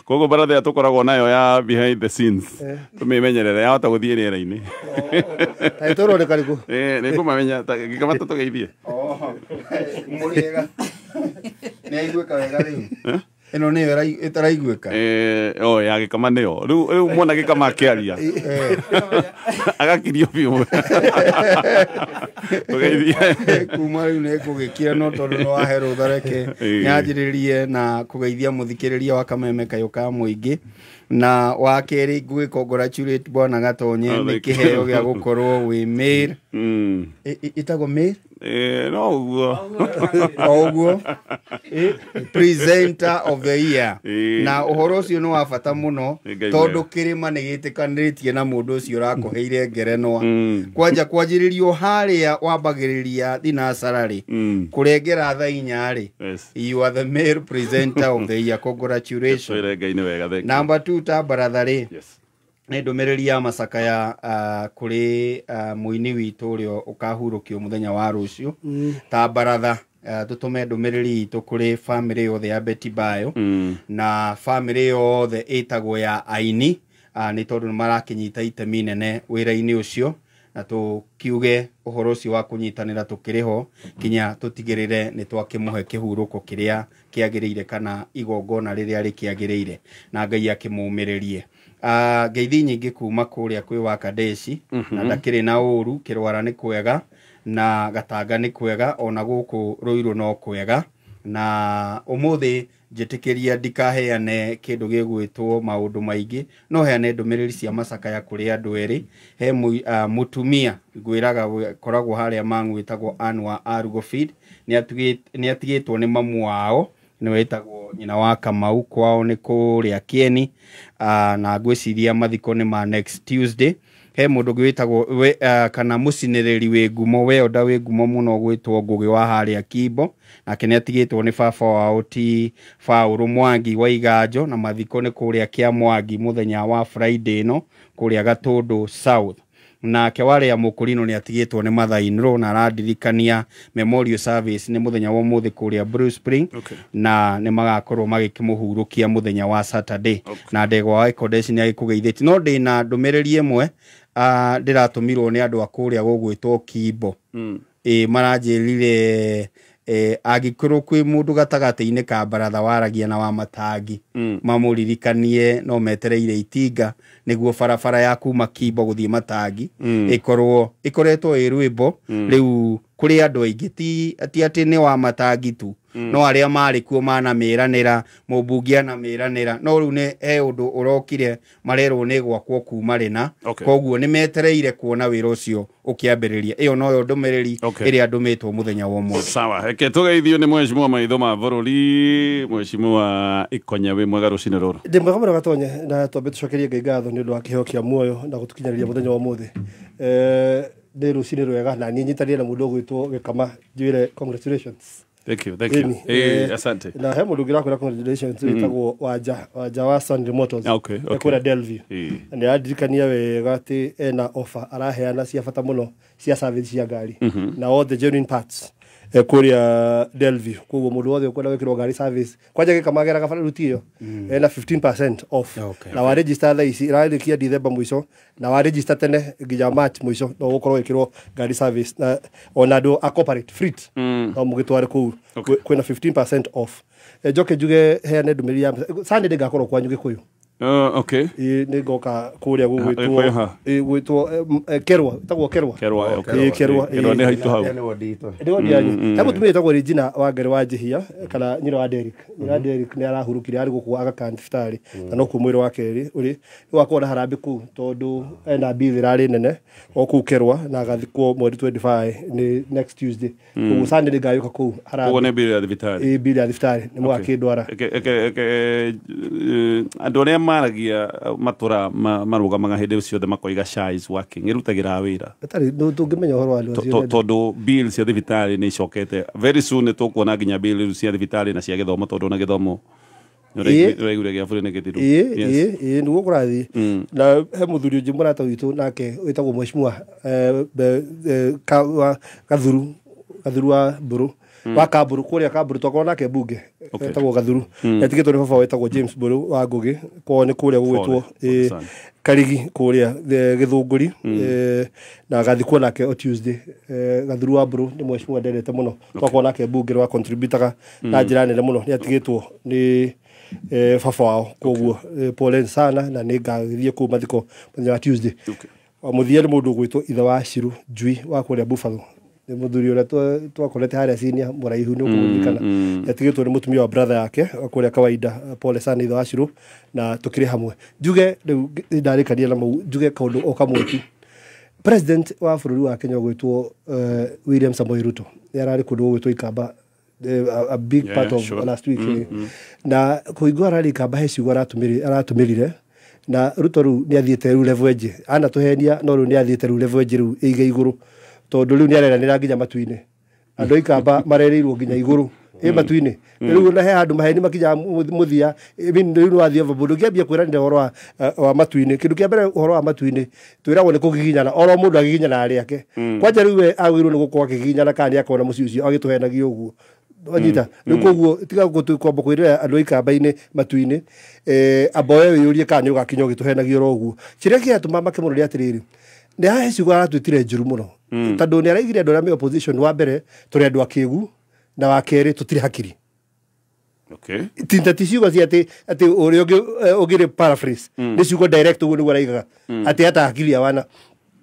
Koguo baratha ĩrĩa tũkoragwo nayo ya behind the scenes tũmĩmenyerere, yahota gũthiĩ rĩera-inĩ. Tũrwo nĩ karĩkũ? Nĩ ngũmamenya gĩkama tũgeithie. Mũrĩega, nĩ aiguĩka wega rĩu? Ĩno nĩyo ĩtaraiguĩka. O ya gĩkama nĩyo rĩu mwona gĩkama akĩaria agakirio biũ. Tũgeithie. Kuma rĩu nĩ ngũgĩkira, no tondũ nĩ wahe rũtha, reke nyanjĩrĩrie na kũgeithia mũthikĩrĩria wa Kameme Kayũ ka Mũingĩ, na wa kerĩ ngũgĩ congratulate bwana Gatonye Oh, nĩ thank you. kĩheo gĩa gũkorwo wĩ male. Ĩtagwo male. No ũguo. O ũguo, presenter of the year. Na ũhoro ũcio nĩ wa bata mũno Nĩ Ngai tondũ mwega. kĩrĩma nĩ gĩtĩkanĩrĩtie na mũndũ ũcio ũrakũheire ngerenwa. Kwanja kwanjĩrĩrio harĩa wambagĩrĩria thinacara-rĩ, kũrengera thaa 4-rĩ, you are the male presenter of the year, congratulations. Twĩre Ngai nĩ wega, thank you. Number two, ta baratha rĩ, nĩ ndũmĩrĩri ya macakaya kũrĩ mũini witũ ũrĩa ũkahurũkio mũthenya wa rũciũ. Ta baratha tũtũme ndũmĩrĩri itũ kũrĩ famĩlĩ yothe ya Betty Bayo na famĩlĩ yothe ĩtagwo ya aini, nĩ tondũ nĩ marakĩnyita itemi nene wĩra-inĩ ũcio, na tũkiuge ũhoro ũcio wa kũnyitanĩra tũkĩrĩ ho kinya tũtigĩrĩre nĩ twakĩmũhe kĩhurũko kĩrĩa kĩagĩrĩire kana igongona rĩrĩa rĩkĩagĩrĩire, na Ngai akĩmũmĩrĩrie. Ngeithi nyingĩ kuma kũrĩa kwĩ wa Kadeshi na ndakĩrĩ na ũru, kĩrwara nĩ kwega na gatanga nĩ kwega, ona gũkũ Rũirũ no kwega. Na ũmũthĩ njĩtĩkĩria ndikaheane kĩndũ gĩgwĩtwo maũndũ maingĩ, no heane ndũmĩrĩri cia macakaya kũrĩ andũ erĩ. He mũtumia ngwĩraga koragwo harĩa Mang'u wĩtagwo Ann wa Arugofid, nĩ atigĩtwo nĩ mamu wao, nĩwe wĩtagwo nyina wa Kamau, kwao nĩ kũrĩa Kĩeni, na ngwĩciria mathiko nĩ ma next Tuesday. He mũndũ ũngĩ wĩtagwo kana mũcinĩrĩri wĩ ngumo, weonda wĩ ngumo mũno gwĩtwo Ngũgĩ wa harĩa Kimbo, nake nĩ atigĩtwo nĩ baba wao ti Paũlũ Mwangi wa Iganjo, na mathiko nĩ kũrĩa Kĩa Mwangi mũthenya wa Friday ĩno kũrĩa Gatũndũ South. Nake warĩa Mũkũrinũ nĩ atigĩtwo nĩ mother-in-law, na arandirikania memorial service nĩ mũthenya wa ũmũthĩ kũrĩa Blue Spring, na nĩ magakorwo magĩkĩmũhurũkia mũthenya wa Saturday. Na ndegwa wa Kodesh nĩ agĩkũgeithĩtie, no ndĩna ndũmĩrĩri ĩmwe ndĩratũmirwo nĩ andũ a kũrĩa gũgwĩtwo Kimbo. Ĩ maranjĩrire angĩkorwo kwĩ mũndũ gatagatĩ-inĩ ka baratha waragia na wa matangi, mamũririkanie no metereire itinga nĩguo barabara ya kuma Kimbo gũthiĩ Matangi ĩkorwo ĩkoretwo ĩ rwĩmbo. Rĩu kũrĩ andũ aingĩ, ti atĩ nĩ wa matangi tu, no arĩa marĩ kuo manamĩranĩra, mũmbunge anamĩranĩra, no rĩu nĩ he ũndũ ũrokire marerwo nĩ gwakwo kuma rĩna. Koguo nĩ metereire kuona wĩra ũcio ũkĩambĩrĩria. Ĩyo noyo ndũmĩrĩri ĩrĩa ndũmĩtwo mũthenya wa ũmũthĩ. Sawa, reke tũgeithio nĩ mheshimiwa maitho ma bũrũri, mheshimiwa Ikonya, wĩ mwega rũcinĩ rũrũ? Ndĩ mwega mũno Gatonye, na twambe tũcokerie Ngai ngatho nĩ ũndũ wa kĩheo kĩa muoyo na gũtũkinyĩria mũthenya wa ũmũthĩ. Nĩ rũcinĩ rwega, na niĩ nyitanĩre na mũndũ ũgwĩtwo Gĩkama njwĩre congratulations. Thank you, thank you. Ĩni, Asante. Na he mũndũ ũngĩ ũrakwĩra congratulations wĩtagwo Wanja wa Sunday Motors kũrĩa Delview. Na nĩ arandirikania wega atĩ ena offer araheana cia bata mũno cia service cia ngari na all the genuine parts kũrĩa Delview. Koguo mũndũ wothe ũkwenda gwĩkĩrwo ngari service, kwanja Gĩkama ageraga bara ruti ĩyo, ena 15% off. Na wa register thaa ici, ĩrarĩkia December mũico, na wa register tene nginya March mũico no ũgũkorwo wĩkĩrwo ngari service, na ona andũ a corporate fleet no mũgĩtware kũu. Kwĩna 15% off. Njoke njuge heane ndũmĩrĩri ya Sunday nĩngakorwo kwanyu Gĩkũyũ. Oh, okay. Ĩ, nĩ ngoka kũrĩa Gĩkũyũ ha? Gwĩtwo Kerwa, ĩtagwo Kerwa. Kerwa, okay. Ĩ, Kerwa. Kerwa nĩ haitũ hau. Nĩ wodi itũ. Nĩ wodi yanyu. He mũtumia wĩtagwo Regina Wangari wa Njihia, kana nyina wa Derrick. Nyina wa Derrick nĩ arahurũkire, arĩ gũkũ Aga Khan thibitarĩ, na nokuo mwĩrĩ wake ũrĩ nĩ wakorwo na harambĩ kũu tondũ ena bill ĩrarĩ nene o kũu Kerwa, na agathikwo mweri 25, nĩ next Tuesday. Koguo Sunday nĩngayũka kũu Koguo harambĩ. nĩ bill ya thibitarĩ? Ĩ, bill ya thibitarĩ nĩ mũgakĩndwara. Eke andũ arĩa maragia matũra marũgamaga hĩndĩ ciothe makoiga SHA is working, ĩrutagĩra wĩra. Ĩtarĩ tũngĩmenya ũhoro wa andũ acio. Tondũ bill cia thibitarĩ nĩ icokete, very soon nĩ tũkuona nginya bill rĩu cia thibitarĩ na cia gĩthomo, tondũ na gĩthomo nĩ ũraiguire gĩa bũrũri nĩ gĩthiru. Ĩĩ ĩĩ, nĩguo kũrathiĩ. Na he mũthuri ũngĩ mũrata witũ nake wĩtagwo mheshimiwa Gathuru wa Mbũrũ. Wa Kamburu kũrĩa Kamburu twakorwo nake mbunge etagwo Gathuru. Etigĩtwo nĩ baba wetagwo James Mburu wa Ngugi. Kwao nĩ kũrĩa gũgwĩtwo Karigi kũrĩa Gĩthũngũri, na gathikwo nake o Tuesday. Gathuru wa Mburu nĩ mheshimiwa ndendete mũno. Twakorwo nake mbunge wa contributaga na njĩra nene mũno. Nĩ atigĩtwo nĩ baba wao, koguo pole sana, na nĩ ngathiĩ kũu mathiko mũthenya wa Tuesday. Mũthia nĩ mũndũ ũgwĩtwo ithe wa Ciru Njui wa kũrĩa Buffalo, nĩ mũthuri ũrĩa twakorete harĩa senior mũraihu, nĩ ũkũmũririkana. Atigĩtwo nĩ mũtumia wa brother yake wa kũrĩa kawaida. Pole sana ithe wa Ciru, na tũkĩrĩ hamwe. Njuge rĩu ndarĩkania na mau, njuge kaũndũ o kamwe tu. President wa bũrũri wa Kenya ũgwĩtwo William Samoei Ruto nĩ ararĩ kũndũ gũgwĩtwo Ikamba, a big part of last week. Na kũigua ararĩ Ikamba, he ciugo aratũmĩrire. Na Ruto rĩu nĩ athiĩte rĩu level ĩngĩ, anatũhenia, no rĩu nĩ athiĩte rĩu level ĩngĩ, rĩu ĩige igũrũ, tondũ rĩu nĩ areranĩra nginya matu-inĩ. Andũ a Ikamba marerĩirwo nginya igũrũ ĩ matu-inĩ. Rĩu na he handũ maheni makinyaga mũthia. I mean, rĩu nĩ wathiĩ overboard ũngĩambia kwĩranĩra ũhoro wa matu-inĩ. Kĩndũ kĩa mbere, ũhoro wa matu-inĩ twĩragwo nĩ kũgiginyana, oro mũndũ agiginyana arĩ ake kwanja. Rĩu we agĩrĩirwo nĩ gũkorwo akĩgiginyana kana nĩ akona mũciĩ ũcio agĩtũhenagia ũguo wanyita. Rĩu koguo tiga kwamba kwĩrĩra andũ a Ikamba-inĩ matu-inĩ, amba we wĩyũrie kana nĩ ũgakinya ũgĩtũhenagia oro ũguo. Kĩrĩa kĩratũma make mũno nĩ atĩrĩrĩ, nĩ hahe ciugo aratwĩtire njũru mũno, tondũ nĩ araigire andũ arĩa me opposition, wa mbere tũrĩ andũ akĩgu, na wa kerĩ tũtirĩ hakiri. Tinta ti ciugo cia atĩ ũrĩa ũngĩrĩ paraphrase, nĩ ciugo direct ũguo nĩguo araigaga atĩ hata hakiri hawana.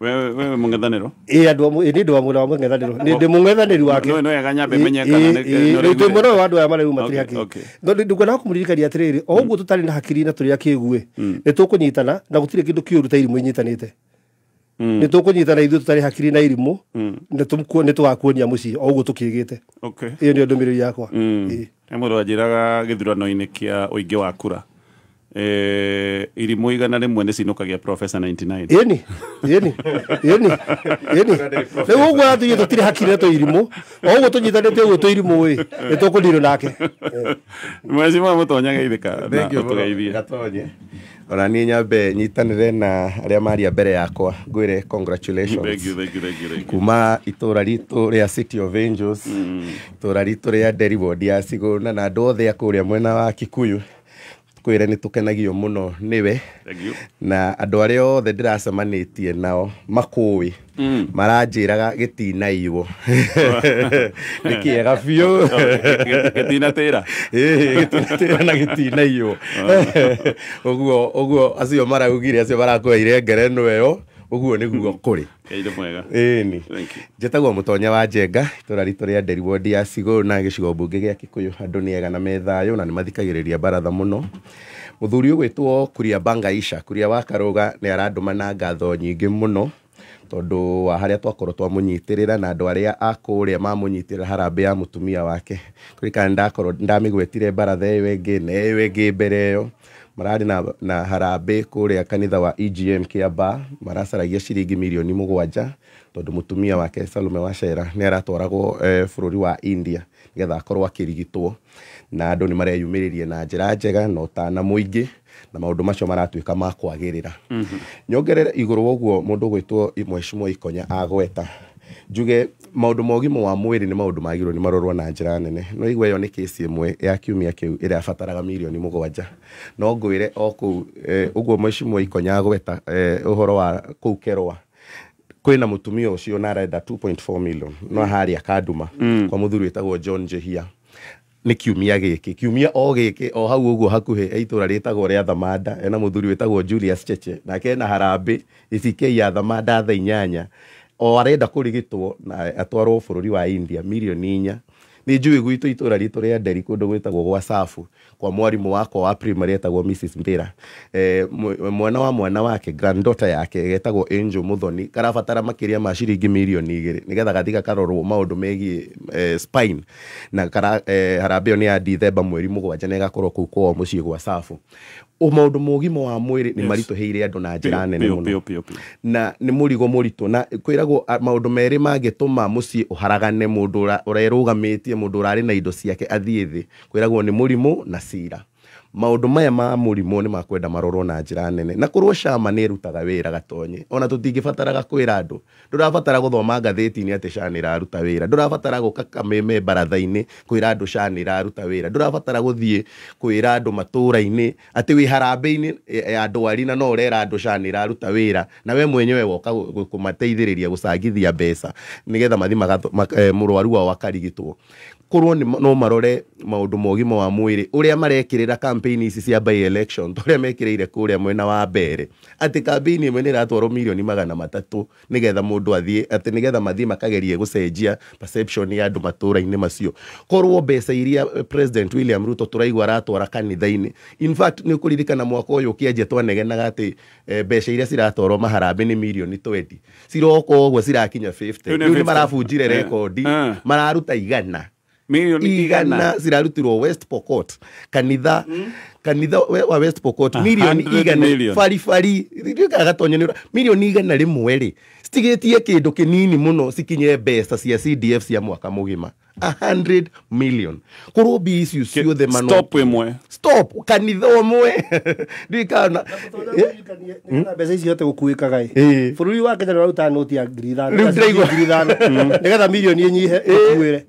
Wewe mũng'ethanĩro. Ĩ andũ amwe, nĩ ndĩ wa mwena wa mũng'ethanĩro, nĩ ndĩ mũng'ethanĩri wake. No wega nyambe menye kana nĩ twĩ mwena wa andũ aya marauga matirĩ hakiri. No ndingwenda kũmũririkania atĩrĩrĩ, o ũguo tũtarĩ na hakiri na tũrĩ akĩgu ĩ, nĩ tũkũnyitana, na gũtirĩ kĩndũ kĩũru ta irimũ inyitanĩte. Nĩ tũkũnyitana ithuĩ tũtarĩ hakiri na irimũ, nĩ tũgakuonia mũciĩ o ũguo tũkĩgĩte. Ĩyo nĩyo ndũmĩrĩri yakwa. Ĩ. He mũndũ wanjĩraga gĩthurano-inĩ kĩa ũingĩ wa kura, irimũ 100 nĩ cinũkagia professor 99. Ĩni ĩni ĩni ĩni, rĩu ũguo aratũire tũtirĩ hakiri na twĩ irimũ, o ũguo tũnyitanĩte ũguo twĩ irimũ ĩ, nĩ tũkũndirwo nake. Mheshimiwa Mũtonya, geithĩka na Thank you mũno, ũtũgeithie. Gatonye. Ona niĩ nyambe nyitanĩre na arĩa maria mbere yakwa, ngwĩre congratulations. Thank you, thank you, thank you, thank you. Kuma itũra ritũ rĩa City of Angels, itũra ritũ rĩa Nderi, ward ya Cigũna, na andũ othe a kũrĩa mwena wa Kikuyu, kwĩre nĩ tũkenagio mũno nĩwe. Thank you. Na andũ arĩa othe ndĩracemanĩtie nao makũĩ maranjĩraga gĩtinaiywo, nĩ kĩega biũ. Gĩtinatĩra. Ĩĩ, gĩtinatĩra na gĩtinaiywo ũguo ũguo. Acio maraugire, acio marakũheire ngerenwa ĩyo, ũguo nĩguo kũrĩ. Ngai nĩ mwega. Ĩni. Thank you. Njĩtagwo Mũtonya wa Njenga, itũra ritũ rĩa Nderi, ward ya Cigũna, gĩcigo mbunge gĩa Kikuyu. Andũ nĩ ega na me thayũ na nĩ mathikagĩrĩria baratha mũno. Mũthuri ũgwĩtwo Kuria Bangaisha, Kuria wa Karũga, nĩ arandũma na ngatho nyingĩ mũno tondũ wa harĩa twakorwo twamũnyitĩrĩra na andũ arĩa a kũrĩa mamũnyitĩrĩra harambĩ ya mũtumia wake. Kũrikana ndakorwo ndamĩgwetire baratha ĩyo ĩngĩ na ĩyo ĩngĩ mbere ĩyo mararĩ na harambĩ kũrĩa kanitha wa EGM Kiambaa, maracaragia ciringi mirioni 7 tondũ mũtumia wake Salome Wachera nĩ aratwaragwo bũrũri wa India nĩgetha akorwo akĩrigitwo, na andũ nĩ mareyumĩrĩria na njĩra njega na ũtana mũingĩ, na maũndũ macio maratuĩka ma kwagĩrĩra. Nyongerere igũrũ wa ũguo mũndũ ũgwĩtwo Mheshimiwa Ikonya agweta, njuge maũndũ ma ũgima wa mwĩrĩ nĩ maũndũ magĩrĩirwo nĩ marorwo na njĩra nene. No igua ĩyo nĩ kesi ĩmwe ya kiumia kĩu ĩrĩa mirioni 7. No ngwĩre o kũu ũguo Mheshimiwa Ikonya agweta, ũhoro wa kũu Kerwa kwĩna mũtumia ũcio na arenda 2.4 million, no harĩa Kanduma kwa mũthuri wĩtagwo John Njehia, nĩ kiumia gĩkĩ, kiumia o gĩkĩ, o hau ũguo hakuhĩ e itũra rĩtagwo rĩa Thamanda, ena mũthuri wĩtagwo Julius Cheche, nake ena harambĩ ACK ya Thamanda thaa 8, o arenda kũrigitwo na atwarwo bũrũri wa India, mirioni 4. Nĩ njũĩ gwitũ itũra ritũ rĩa Nderi, kũndũ gwĩtagwo gwa Safu, kwa mwarimũ wakwa wa primary etagwo Mrs Mbira, mwana wa mwana wake, granddaughter yake getagwo Angel Muthoni, karabatara makĩria ma ciringi mirioni 2 nĩgetha gathi gakarorwo maũndũ megiĩ spine, na kara harambĩ ĩyo nĩ ya Dithemba mweri 7 na ĩgakorwo kũu kwao mũciĩ gwa Safu. O maũndũ ma ũgima wa mwĩrĩ nĩ maritũhĩire andũ na njĩra nene mũno. Biũ biũ biũ. Na nĩ mũrigo mũritũ, na kwĩragwo maũndũ merĩ mangĩtũma mũciĩ ũharagane, mũndũ ũrerũgamĩtie, mũndũ ũrarĩ na indo ciake athiĩ thĩ, kwĩragwo nĩ mũrimũ na cira. Maũndũ maya ma mũrimũ nĩ makwenda marorwo na njĩra nene, na korwo SHA nĩ ĩrutaga wĩra Gatonye, ona tũtingĩbataraga kwĩra andũ. Ndũrabatara gũthoma ngathĩti-inĩ atĩ SHA nĩ ĩraruta wĩra, ndũrabatara gũka kameme baratha-inĩ kwĩra andũ SHA nĩ ĩraruta wĩra, ndũrabatara gũthiĩ kwĩra andũ matũra-inĩ atĩ wĩ harambĩ-inĩ ya ndwari na no ũrera andũ SHA nĩ ĩraruta wĩra, na we mwenyewe woka kũmateithĩrĩria gũcangithia mbeca nĩgetha mathiĩ mũrwaru wao akarigitwo. Korwo no marore maũndũ ma ũgima wa mwĩrĩ ũrĩa marekĩrĩra campaign ici cia by election, ũrĩa mekĩrĩire kũrĩa mwena wa mbere, atĩ campaign ĩmwe nĩ ĩratwarwo mirioni 300 nĩgetha mũndũ athiĩ, atĩ nĩgetha mathiĩ makagerie gũcenjia perception ya andũ matũra-inĩ macio. Korwo mbeca iria President William Ruto tũraigua aratwara kanitha-inĩ, in fact nĩ ũkũririkana mwaka ũyũ ũkĩanjia twanegenaga atĩ mbeca iria ciratwarwo maharambĩ nĩ mirioni 20, ciroka ũguo cirakinya 50. Rĩu nĩ marabunjire rekondi, mararuta 100 milioni igana zirarutirwo West Pokot, kanitha wa West Pokot, milioni 100 farifari Gatonye, milioni 101 rĩ citigĩtie kĩndũ kĩnini mũno cikinye mbeca cia CDF cia mwaka mũgima, 100 million. Korwo mbia icio ciothe mano stop ĩmwe, stop kanitha ũmwe ndikana mbeca ici hote gũkuĩkaga ĩ bũrũri wa Kenya nĩũraruta noti ya 5,000 nĩgetha milioni ĩnyihe ĩkuĩre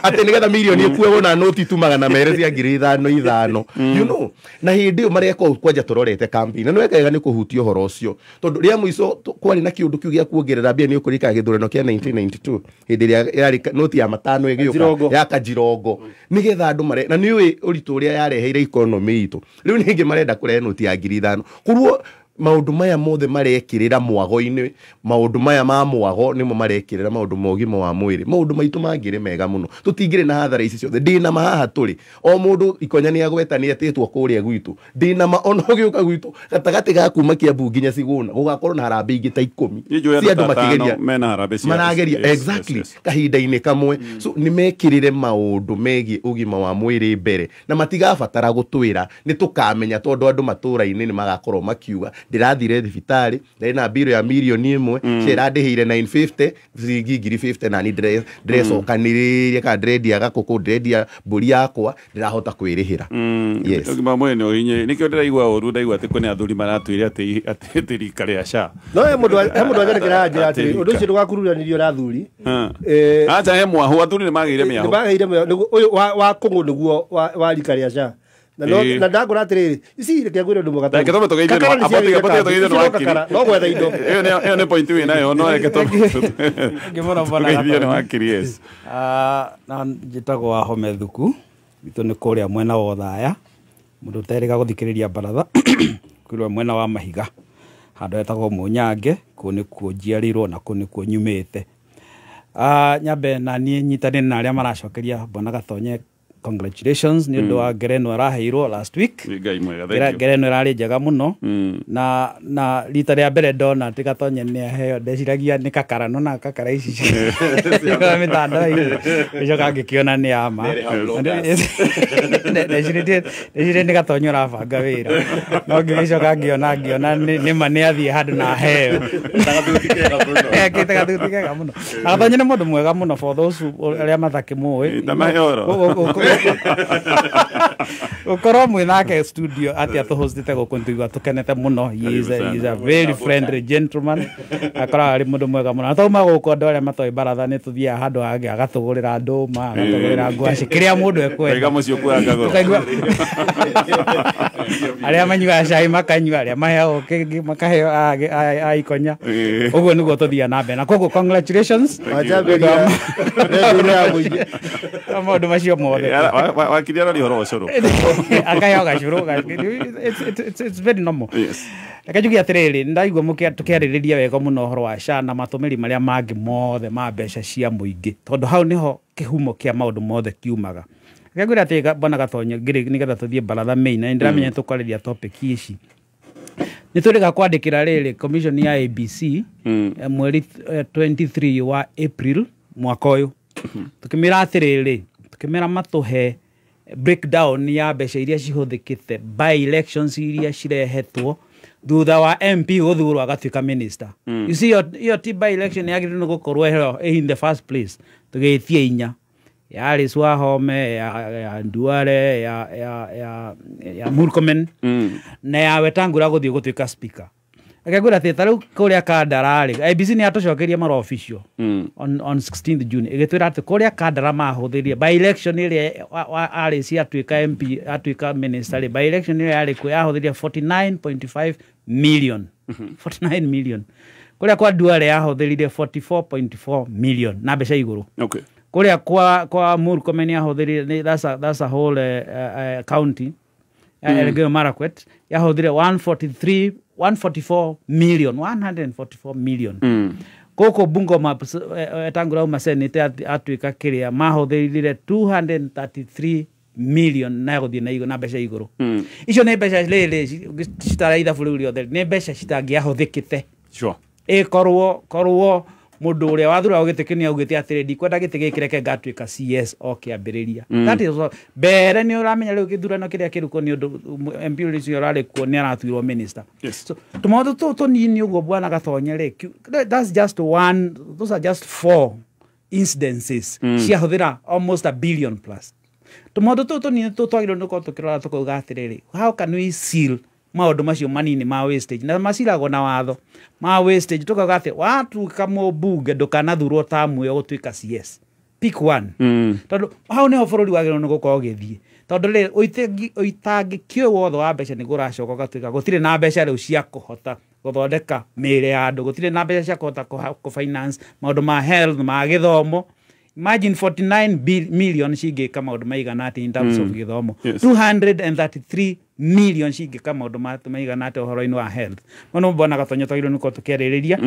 atĩ nĩgetha milioni ĩkuĩrwo na noti tu 200 cia 5,000 you know. Na hĩndĩ ĩyo mareka kwanja tũrorete campaign, na nĩwekega nĩ kũhutia ũhoro ũcio, tondũ rĩa mũico kwarĩ na kĩũndũ kĩu gĩa kuongerera mbia nĩ ũkũririkana gĩthurano kĩa 1992 hĩndĩ ĩrĩa yarĩ noti ya 5 ĩgĩũka ya Kajirongo nĩgetha andũ mare, na nĩũĩ ũritũ ũrĩa yareheire economy itũ. Rĩu ningĩ marenda kũrehe noti ya 5,000. Koruo maũndũ maya mothe marekĩrĩra mwago-inĩ, maũndũ maya ma mwago nĩmo marekĩrĩra maũndũ ma ũgima wa mwĩrĩ. Maũndũ maitũ mangĩrĩ mega mũno, tũtingĩrĩ na hathara ici ciothe. Ndĩna ma haha tũrĩ, o mũndũ ikonya nĩ agweta nĩ etĩtwo kũrĩa gwitũ, ndĩna ma ona ũgĩũka gwitũ gatagatĩ ga kuma Kiambu nginya Sigũna gũgakorwo na harambĩ ingĩ ta 10 cia andũ makĩgeria marageria exactly kahinda-inĩ kamwe. So nĩ mekĩrĩre maũndũ megiĩ ũgima wa mwĩrĩ mbere, na matigabatara gũtwĩra, nĩ tũkamenya tondũ andũ matũra-inĩ nĩ magakorwo makiuga ndĩrathire thibitarĩ ndarĩ na mbirũ ya mirioni 1 cĩrandĩhĩire 950 ciringi 50 na ni ndĩrecokanĩrĩria kana ndĩrendia gakũkũ, ndĩrendia mbũri yakwa, ndĩrahota kwĩrĩhĩra. Yes, ũgima mwĩrĩ nĩ ũhinye. Nĩkĩo ndĩraigua ũru, ndaigua atĩ kwĩna athuri maratwĩre atĩ rika rĩa SHA no he mũndũ anjandĩkĩra njĩra atĩrĩ ũndũ ũcio ndũgakururanĩrio na athuri. Acha he mwahu, athuri nĩ magĩire mĩahu, nĩ magĩire mĩahu. Ũyũ wa kũng'ũ nĩguo wa rika rĩa SHA. Na ndakora atĩrĩrĩ ici reke ngwĩre ũndũ mũgatũ no gwetha indo ĩyo nĩ point wĩ nayo, no reke tũgeithio nĩ wakiri. Yes, na njĩtagwo Wahome Thuku, witũ nĩ kũrĩa mwena wa Othaya, mũndũ ũterĩga gũthikĩrĩria baratha kũrĩa mwena wa Mahiga, handũ hetagwo Mũnyange, kũu nĩkuo njiarĩirwo na kũu nĩkuo nyumĩte. Nyambe na niĩ nyitanĩre na arĩa maracokeria Bwana Gatonye congratulations nĩ ũndũ wa ngerenwa araheirwo last week. Ngerenwa ĩrarĩ njega mũno, na rita rĩa mbere ndona atĩ Gatonye nĩ aheo, ndeciragia nĩ kakara, no na kakara ici mĩtandao-inĩ, gĩcoka ngĩkĩona nĩ ya ma. Ndecirĩtie nĩ Gatonye ũrabanga wĩra, no ngĩgĩcoka ngĩona nĩ ma nĩ athiĩ handũ na aheo. Ekĩte gathuti kega mũno. Na Gatonye nĩ mũndũ mwega mũno for those arĩa matakĩmũĩ. Ũkorwo mwĩ nake studio atĩ atũhostĩte gũkũ nĩtũigua tũkenete mũno. He is a very friendly gentleman, akoragwo arĩ mũndũ mwega mũno. Na twauma gũkũ andũ arĩa matoĩ baratha nĩ tũthiaga handũ hangĩ agatũgũrĩra ndũma, agatũgũrĩra ngwacĩ, kĩrĩa mũndũ ekwenda. Arĩa manyuaga cai makanyua, arĩa maheagwo kĩngĩ makaheo a ikonya. Ũguo nĩguo tũthiaga na mbere. Na koguo congratulations maũndũ macio mothe. Wakiri arari ũhoro wa ũcũrũ, akaheo gacũrũ. It's very normal. Reke njuge atĩrĩrĩ, nĩndaigua tũkĩarĩrĩria wega mũno ũhoro wa SHA na matũmĩri marĩa mangĩ mothe ma mbeca cia mũingĩ, tondũ hau nĩho kĩhumo kĩa maũndũ mothe kiumaga. Reke ngwĩre atĩ Bwana Gatonye, nĩgetha tũthiĩ baratha main, na nĩndĩramenya tũkwarĩria topic ici, nĩ tũrĩga kwandĩkĩra rĩrĩ commission ya ABC mweri 23 wa April mwaka ũyũ, tũkĩmĩra atĩrĩrĩ, tũkĩmĩra matũhe breakdown ya mbeca iria cihũthĩkĩte by elections iria cirehetwo thutha wa MP gũthurwo agatuĩka minister. You see, iyo ti by election yagĩrĩirwo nĩ gũkorwo ĩho in the first place. Tũgĩtie inya Ya Alice Wahome, ya Nduare, ya Murkomen, na ya Wetangula gũthiĩ gũtuĩka speaker. Akegwĩra atĩ ta rĩu kũrĩa Kandara rĩ, IEBC nĩ yatũcokeria marũa official on 16th June, ĩgĩtwĩra atĩ kũrĩa Kandara mahũthĩrire by election ĩrĩa Alice atuĩka MP, atuĩka minister rĩ, by election ĩrĩa yarĩ kuo yahũthĩrire 49.5 million. 49 million. Kũrĩa kwa Duale yahũthĩrire 44.4 million na mbeca igũrũ. Okay. Kũrĩa kwa Murkomen yahũthĩrire, that's a whole county, Elgeyo Marakwet, yahũthĩrire 144 million, 144 million. Koko Bungoma Wetangula uma senate atuĩka kĩrĩa mahũthĩrire 233 million na gũthiĩ na igũrũ, na mbeca igũrũ. Icio nĩ mbeca rĩrĩ citara ithabu rĩu rĩothe, nĩ mbeca citangĩahũthĩkĩte. Sure. Ĩkorwo mũndũ ũrĩa wathuragwo gĩtĩ kĩu nĩaugĩte atĩrĩ, ndikwenda gĩtĩ gĩkĩ, reke ngatuĩka CS o kĩambĩrĩria. That is all. Mbere nĩ ũramenya rĩu gĩthurano kĩrĩa kĩrĩ kuo nĩ ũndũ MP ũcio ũrarĩ kuo nĩ aratuirwo minister. Yes. So tũmaũndũ tũtũ tũnini ũguo bwana Gatonye rĩ, that's just one, those are just 4 incidences ciahũthĩra almost a billion plus. Tũmaũndũ tũtũ tũnini twagĩrĩirwo nĩ gũkorwo tũkĩrora tũkauga atĩrĩrĩ, how can we seal maũndũ macio manini ma wastage, na maciragwo na watho ma wastage, tukauga atĩ watuĩka mũmbunge ndũkanathurwo tamu ĩyo gũtuĩka CS, pick one. Tondũ hau nĩho bũrũri wagĩrĩirwo nĩ gũkorwo ũgĩthiĩ, tondũ rĩrĩ ũitangĩki ũyũ wothe wa mbeca nĩguo ũracoka ũgatuĩka gũtirĩ na mbeca rĩu cia kũhota gũthondeka mĩĩrĩ ya andũ, gũtirĩ na mbeca cia kũhota kũ-finance maũndũ ma health, ma gĩthomo. Imagine 49 million cingĩka maũndũ maigana atĩa in terms of gĩthomo. Yes. 233 million cingĩka maũndũ maigana atĩa ũhoro-inĩ wa health. Mũno mbona Gatonye twagĩrĩirwo nĩ gũkorwo tũkĩarĩrĩria.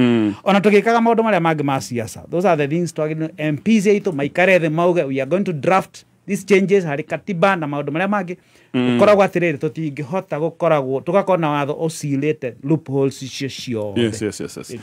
Ona tũgĩkaga maũndũ marĩa mangĩ ma siasa. Those are the things twagĩrĩirwo MPs aitũ maikare thĩ mauge we are going to draft these changes harĩ katiba na maũndũ marĩa mangĩ. Gũkoragwo atĩrĩrĩ, tũtingĩhota gũkoragwo tũgakorwo na watho ũcirĩte loopholes icio ciothe. Yes.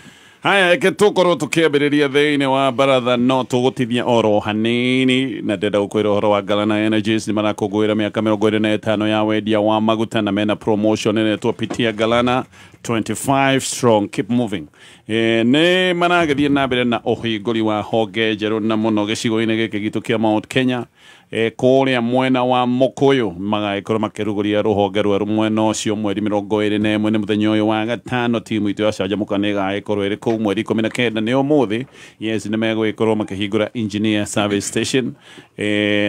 Haya, eke tukorwo tukiambĩrĩria thĩinĩ wa baratha no tũgũtithia oro hanini, na ndĩrenda gũkwĩra ũhoro wa Galana Energies. Nĩ marakũngũĩra mĩaka 25 ya wendia wa maguta, na mena promotion ĩretwo Pitia Galana 25 strong, keep moving. Nĩ maragĩthiĩ na mbere na ũhingũri wa honge njerũ na mũno gĩcigo-inĩ gĩkĩ gitũ kĩa Mount Kenya. Kũrĩa mwena wa Mũkũyũ magagĩkorwo makĩrugũria rũhonge rwerũ mwena ũcio mweri 21 nĩ mũthenya ũyũ wa gatano. Timu itũ ya Canjamũka nĩ ĩgagĩkorwo ĩrĩ kũu mweri 19 nĩ ũmũthĩ. Yes, nĩ megũgĩkorwo makĩhingũra engineer service station,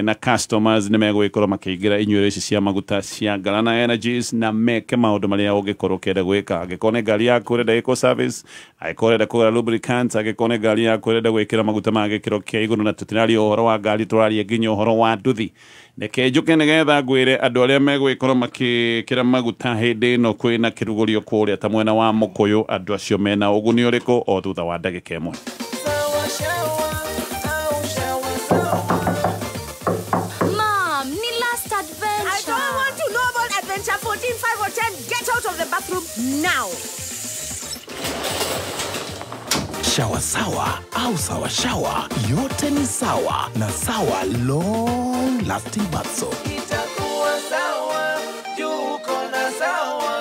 na customers nĩ megũgĩkorwo makĩingĩra inyuĩro ici cia maguta cia Galana Energies, na meke maũndũ marĩa ũngĩkorwo ũkĩenda gwĩka. Angĩkorwo nĩ ngari yaku ũrenda ĩkwo service, angĩkorwo ũrenda kũgũra lubricants, angĩkorwo nĩ ngari yaku ũrenda gwĩkĩra maguta ma gĩkĩro kĩa igũrũ, na tũtiraria ũhoro wa ngari, tũraria nginya ũhoro wa nduthi. Reke njũke nĩgetha ngwĩre andũ arĩa megũgĩkorwo makĩkĩra maguta hĩndĩ ĩno kwĩna kĩrugũrio kũrĩa ta mwena wa Mũkũyũ, andũ acio mena ũguni ũrĩkũ, o thutha wa ndagĩka ĩmwe. Mom, ni last adventure. I don't want to know about adventure 14, 5 or 10. Get out of the bathroom now. Shawa sawa au sawa shawa, yote ni sawa na Sawa long lasting bath soap. Itakuwa sawa, juu uko na sawa.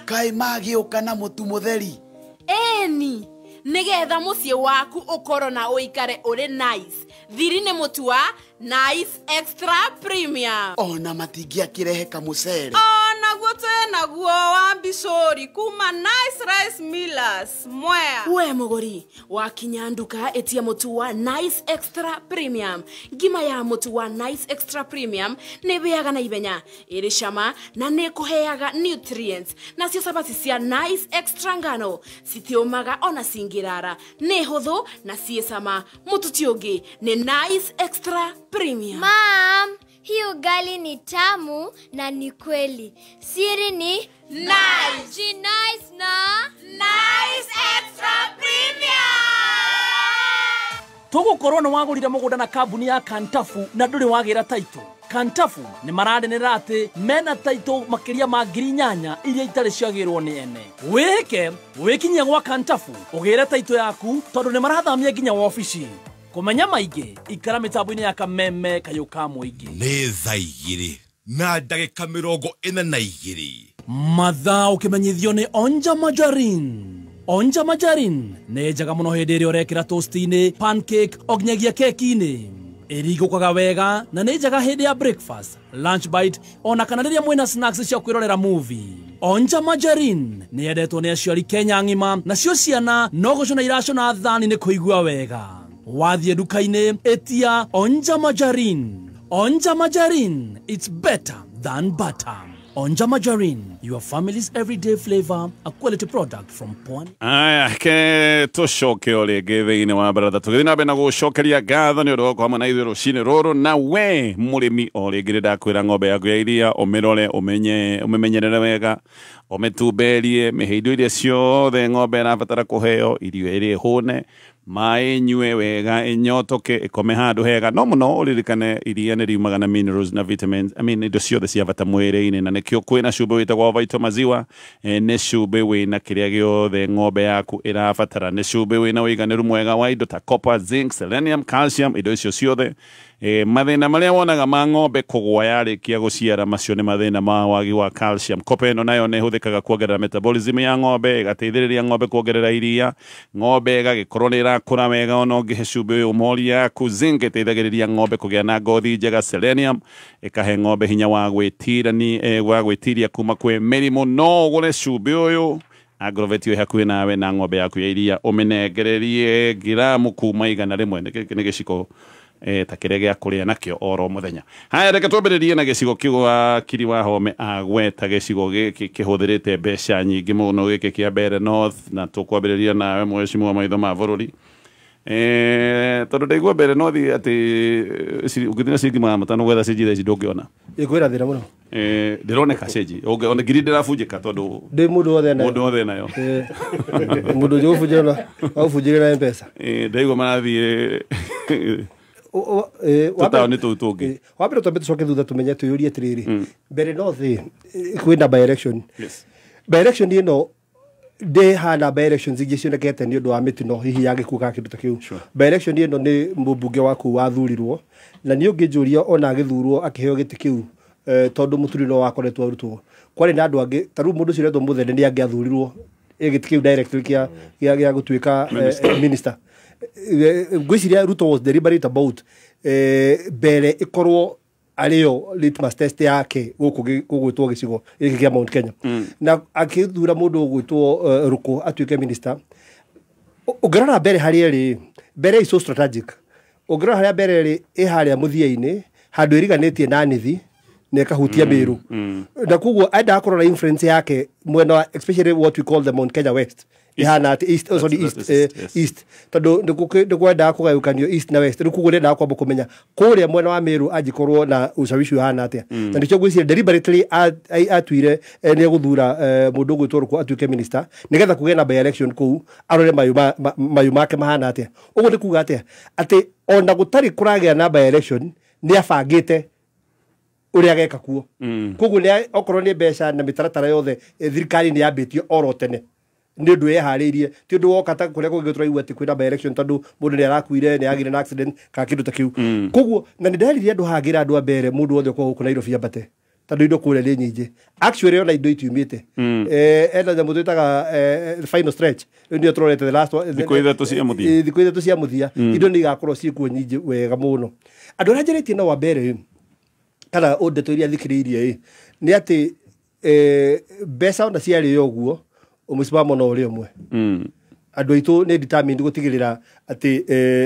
Kai magĩũka na mũtu mũtheri. Eni, nĩgetha mũciĩ waku ũkorwo na ũikare ũrĩ nice. Thiri nĩ mũtu wa Nice Extra Premium. Ona matingĩakĩrehe kamũcere. Onaguo twĩnaguo wa mbicũri kuma Nice Rice Millers Mwea. We mũgũri, wakinya nduka ĩtia mũtu wa Nice Extra Premium. Ngima ya mũtu wa Nice Extra Premium nĩ ĩhĩaga na ihenya, ĩrĩ cama na nĩ ĩkũheaga nutrients. Nacio cabaci cia Nice Extra ngano citiũmaga ona cingĩrara, nĩ hũthũ na ciĩ cama. Mũtu ti ũngĩ nĩ Nice Extra Premium. Mom, hii ugali ni tamu na ni kweli. Siri ni Nice. Nice na Nice Extra Premium. Tũgũkorwo nĩ wagũrire mũgũnda na kambuni ya Kantafu na ndũrĩ wagĩra taitũ. Kantafu nĩ maranenera atĩ mena taitũ makĩria ma 8,000 iria itarĩ ciagĩrwo nĩ ene. Wĩke wĩkinyie gwa Kantafu ũgĩre taitũ yaku tondũ nĩ marathamia nginya wabici. Kũmenya maingĩ ikara mĩtambo-inĩ ya Kameme kayũ ka mũingĩ. Nĩ thaa 2 na ndagĩka 42. Mathaa ũkĩmenyithio nĩ Onja Margarine. Onja Margarine nĩ njega mũno hĩndĩ ĩrĩa ũrekĩra toast-inĩ, pancake, o nginyagia keki-inĩ. Ĩringũkaga wega na nĩ njega hĩndĩ ya breakfast, lunch bite, ona kana rĩrĩa mwĩna snacks cia kwĩrorera movie. Onja Margarine nĩ yendetwo nĩ aciari Kenya ng'ima, nacio ciana no gũcũna iracũna thani nĩ kũigua wega. Wathiĩ nduka-inĩ ĩtia Onja Margarine. Onja Margarine, it's better than butter. Onja Margarine, your family's everyday flavor, a quality product from Pwani. Aya, ke tũcoke o rĩngĩ thĩinĩ wa baratha tũgĩthiĩ na mbere na gũcokeria ngatho nĩ ũndũ wa gũkorwo hamwe na ithuĩ rũcinĩ rũrũ. Na we mũrĩmi o rĩngĩ nĩ ndakwĩra ng'ombe yaku ya iria ũmĩrore, ũmenye, ũmĩmenyerere wega, ũmĩtumberie, mĩhe indo iria ciothe ng'ombe ĩrabatara kũheo, irio ĩrĩa ĩhũne, maĩ nyue wega, ĩnyotoke, ĩkome handũ hega. No mũno ũririkane iria nĩ riumaga na minerals na vitamins, I mean indo ciothe cia bata mwĩrĩ-inĩ, na nĩkĩo kwĩna cumbĩ wĩtagwo Vita Maziwa. Nĩ cumbĩ wĩna kĩrĩa gĩothe ng'ombe yaku ĩrabatara, nĩ cumbĩ wĩna ũiganĩru mwega wa indo ta copper, zinc, selenium, calcium, indo icio ciothe. Mathĩna marĩa wonaga ma ng'ombe kũgũa yarĩkia gũciara, macio nĩ mathĩna ma wagi wa calcium. Copper ĩno nayo nĩ ĩhũthĩkaga kuongerera metabolism ya ng'ombe, ĩgateithĩrĩria ng'ombe kuongerera iria, ng'ombe ĩgagĩkorwo nĩ ĩrakũra wega ona ũngĩhe cumbĩ ũyũ mori yaku. Zinc ĩteithagĩrĩria ng'ombe kũgĩa na ngothi njega, selenium ĩkahe ng'ombe hinya wa gwĩtirani, wa gwĩtiria kuma kwĩ mĩrimũ. No ũgũre cumbĩ ũyũ Agrovet ĩ hakuhĩ nawe na ng'ombe yaku ya iria, ũmĩnengererie ngiramu kuma 100, nĩ gĩciko ta kĩrĩa gĩa kũrĩa nakĩo oro mũthenya. Haya, reke twambĩrĩrie na gĩcigo kĩu wakiri wa Home agweta gĩcigo gĩkĩ kĩhũthĩrĩte mbeca nyingĩ mũno, gĩkĩ kĩa Mbeere North, na tũkwambĩrĩria nawe mheshimiwa maitho ma bũrũri. Tondũ ndaigua Mbeere North atĩ ũngĩthiĩ na ciringi 500 gwetha cenji thaa ici ndũngĩona. Ĩkwĩra thĩna mũno. Ndĩroneka cenji ona ngiri ndĩrabunjĩka tondũ ndĩ mũndũ wothe nayo. Mũndũ wothe nayo. Mũndũ ũngĩ gũbunjĩra na M-Pesa. Ndaigua marathiĩ tũtaũni tũu tũngĩ. Wa mbere twambe tũcoke thutha tũmenye twĩyũrie atĩrĩrĩ, Mbeere North kwĩna by election. By election ĩno ndĩhana by elections ingĩ cionekete nĩ ũndũ wa mĩtino hihi ya gĩkuũ kana kĩndũ ta kĩu. By election ĩno nĩ mũmbunge waku wathurirwo, na niĩ ũngĩnjũria ona agĩthurwo akĩheo gĩtĩ kĩu, tondũ mũturi no wakoretwo arutwo, kwarĩ na andũ angĩ ta rĩu mũndũ ũcio ũretwo Mũthene nĩ angĩathurirwo gĩtĩ kĩu directly kĩa gũtuĩka minister. Ngwĩciria Ruto was deliberate about mbere ĩkorwo arĩyo litmus test yake gũkũ gũgwĩtwo gĩcigo gĩkĩ kĩa Mount Kenya, na akĩthura mũndũ ũgwĩtwo Ruku atuĩke minister. Ũngĩrora mbere harĩa ĩrĩ, mbere is so strategic. Ũngĩrora harĩa mbere ĩrĩ, ĩ harĩa mũthia-inĩ handũ ĩriganĩtie na Nithi na ĩkahutia Meru, na koguo endaga kũrora influence yake mwena wa, especially what we call the Mount Kenya West, ihana atĩ east, oh, sorry, east, east, tondũ nĩ kwendaga kũgayũkanio east na west. Rĩu koguo nĩendaga kwamba kũmenya kũrĩa mwena wa Meru angĩkorwo na ushawishi ũhana atĩa, na nĩkĩo ngwĩciria deliberately atuire nĩ egũthura mũndũ ũgwĩtwo Ruku atuĩke minister, nĩgetha kũgĩe na by election kũu, arore mayũ make mahana atĩa. Ũguo nĩ kuga atĩa, atĩ ona gũtarĩ kũragĩa na by election nĩ abangĩte ũrĩa ageka kuo. Koguo okorwo nĩ mbeca na mĩtaratara yothe, thirikari nĩ yambĩtio oro tene, nĩ ũndũ yeharĩirie, ti ũndũ woka ta kũrĩa kũngĩ tũraigua atĩ kwĩna by election tondũ mũndũ nĩ arakuire, nĩ agire na accident kana kĩndũ ta kĩu. Koguo na nĩ nderirie andũ hangĩra andũ a mbere mũndũ wothe ũkorwo gũkũ Nairobi ambate, tondũ indo kũrĩa nĩ nyingĩ. Actually ona indo itiumĩte. Ena nyamũ twĩtaga final stretch, rĩu nĩyo tũrorete the last one, Thikũ 3 cia mũthia. Thikũ 3 cia mũthia, indo nĩ igakorwo ciĩkuo nyingĩ wega mũno. Andũ arĩa njarĩtie nao wa mbere kana ndeto iria thikĩrĩirie nĩ atĩ mbeca ona ciarĩo ũguo mũsimamo no ũrĩa ũmwe. Andũ aitũ nĩ determined gũtigĩrĩra atĩ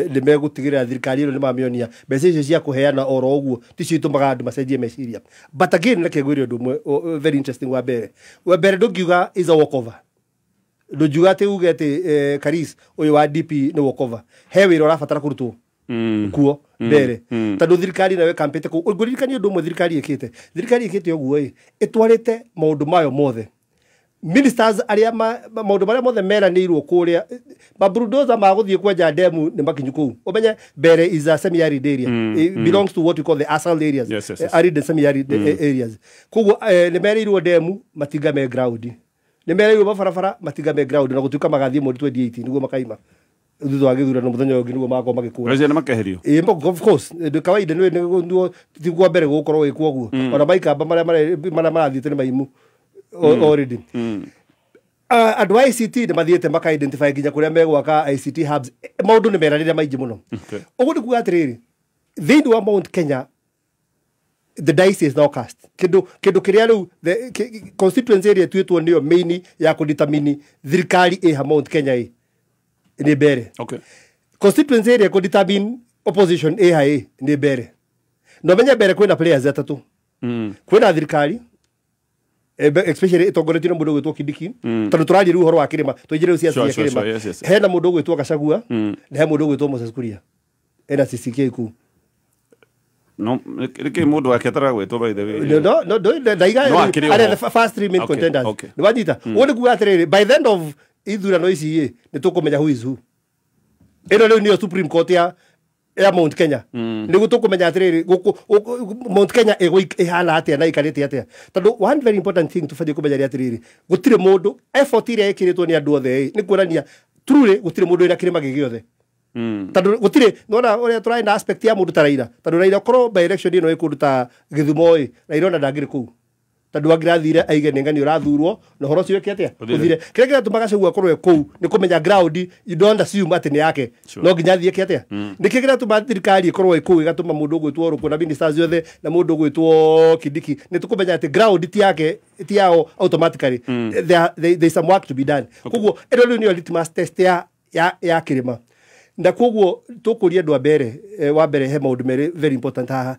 nĩ megũtigĩrĩra thirikari ĩno nĩ mamĩonia mbeca icio cia kũheana oro ũguo ticio itũmaga andũ macenjie meciria. But again reke ngwĩre ũndũ ũmwe very interesting wa mbere. Wa mbere ndũngiuga is a walkover. Ndũngiuga atĩ uge atĩ Karis ũyũ wa DP nĩ walkover. He wĩra ũrabatara kũrutwo kuo mbere, tondũ thirikari nayo ĩkampĩte kũu. Ngũririkanie ũndũ ũmwe thirikari ĩkĩte. Thirikari ĩkĩte ũguo ĩ, ĩtwarĩte maũndũ mayo mothe. Ministers arĩa maũndũ marĩa mothe meranĩirwo kũrĩa, mabulldozer ma gũthiĩ kwenja demu nĩ makinyu kũu. Ũmenye Mbeere is a semi arid area. It belongs to what we call the asal areas. Yes. Arid and semi arid areas. Koguo nĩ merĩirwo demu matinga me ground. Nĩ merĩirwo mabarabara matinga me ground, na gũtuĩka magathiĩ mweri 2018 nĩguo makaima. Thutha wa gĩthurano mũthenya ũngĩ nĩguo magakorwo magĩkũra. Rĩu nĩ makeherio. Ĩĩ, of course, ndũ kawaida nĩ nĩguo tiguo mbere gũgũkorwo gwĩkwo ũguo. Ona maikamba marĩa marathiĩte nĩ maimu already. Andũ a ICT nĩ mathiĩte maka identify nginya kũrĩa megwaka ICT hubs. Maũndũ nĩ meranĩre maingĩ mũno. Ũguo nĩ kuga atĩrĩrĩ, thĩinĩ wa Mount Kenya the dice is now cast. Kindu kiria riu the constituency area tuitwo niyo main ya kudetermine thirikari ĩ Mount Kenya ĩ ni mbere. Okay. Constituency area kudetermine opposition ĩ ha ĩ ni mbere. No menye mbere kwina players atatu. Kwina thirikari especially itongoretio nĩ mũndũ ũgwĩtwo Kindiki. Tondũ tũraria rĩu ũhoro wa kĩrĩma, tũingĩre rĩu ciaca cia kĩrĩma. Hena mũndũ ũgwĩtwo Gachagua na he mũndũ ũgwĩtwo Moses Kuria. Ena CCK kuu. No, nĩkĩ mũndũ wake ataragwĩtwo by the way? No, ndaiga are the first three main contenders. Nĩ wanyita. Ũguo nĩ kuga atĩrĩrĩ, by the end of ithurano ici ĩ, nĩ tũkũmenya who is who. Ĩno rĩu nĩyo Supreme Court ya Mount Kenya. Nĩguo tũkũmenya atĩrĩrĩ, Mount Kenya ĩhana atĩa na ĩikarĩte atĩa. Tondũ one very important thing tũbatiĩ kũmenya nĩ atĩrĩrĩ, gũtirĩ mũndũ, effort ĩrĩa ĩkĩrĩtwo nĩ andũ othe ĩ, nĩ kuonania truly gũtirĩ mũndũ wĩna kĩrĩma gĩ gĩothe. Tondũ gũtirĩ, nĩwona ũrĩa tũrarĩ na aspect ya mũndũ ta Raila. Tondũ Raila korwo by election ĩno ĩ kũndũ ta Gĩthumo ĩ, Raila ona ndangĩrĩ kũu. Tondũ angĩrathire aige nĩ ng'ani ũrathurwo na ũhoro ũcio wĩke atĩa? Ũthire. Kĩrĩa kĩratũma Gachagua akorwo e kũu nĩ kũmenya ground, you don't assume atĩ nĩ yake. No nginya athiĩ eke atĩa? Nĩkĩ kĩratũma thirikari ĩkorwo ĩ kũu ĩgatũma mũndũ ũgwĩtwo Ruku na ministers othe na mũndũ ũgwĩtwo Kindiki? Nĩ tũkũmenya atĩ ground ti yake, ti yao automatically. There is some work to be done. Koguo ĩno rĩu nĩyo litmus test ya kĩrĩma. Na koguo tũkũria andũ a mbere, wa mbere he maũndũ merĩ very important haha.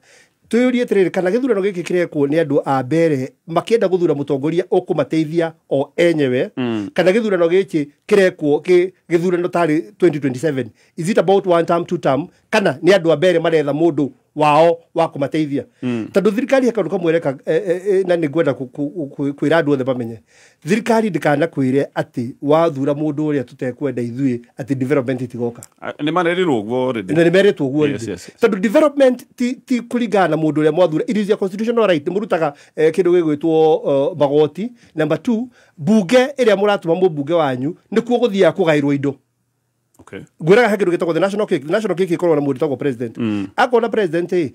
Twĩyũrie atĩrĩrĩ, kana gĩthurano gĩkĩ kĩrekwo nĩ andũ a mbere makĩenda gũthura mũtongoria ũkũmateithia o enyewe, kana gĩthurano gĩkĩ kĩrekwo gĩthurano tarĩ 2027, is it about one term, two term, kana nĩ andũ a mbere maretha mũndũ wao wa kũmateithia? Tondũ thirikari he kaũndũ kamwe ĩreka, na nĩ ngwenda kwĩra andũ othe mamenye, thirikari ndĩkanakwĩre atĩ wathura mũndũ ũrĩa tũtekwenda ithuĩ atĩ development itigoka. Nĩ marerirwo ũguo already. Na nĩ meretwo ũguo already. Tondũ development ti kũringana na mũndũ ũrĩa mwathura, it is your constitutional right. Nĩ mũrutaga kĩndũ gĩgwĩtwo magoti. Number 2, bunge ĩrĩa mũratũma mũmbunge wanyu nĩkuo gũthiaga kũgaĩrwo indo. Okay. Ngwĩraga he kĩndũ gĩtagwo the national cake. The national cake ĩkoragwo na mũndũ wĩtagwo president. Akorwo na president ĩ,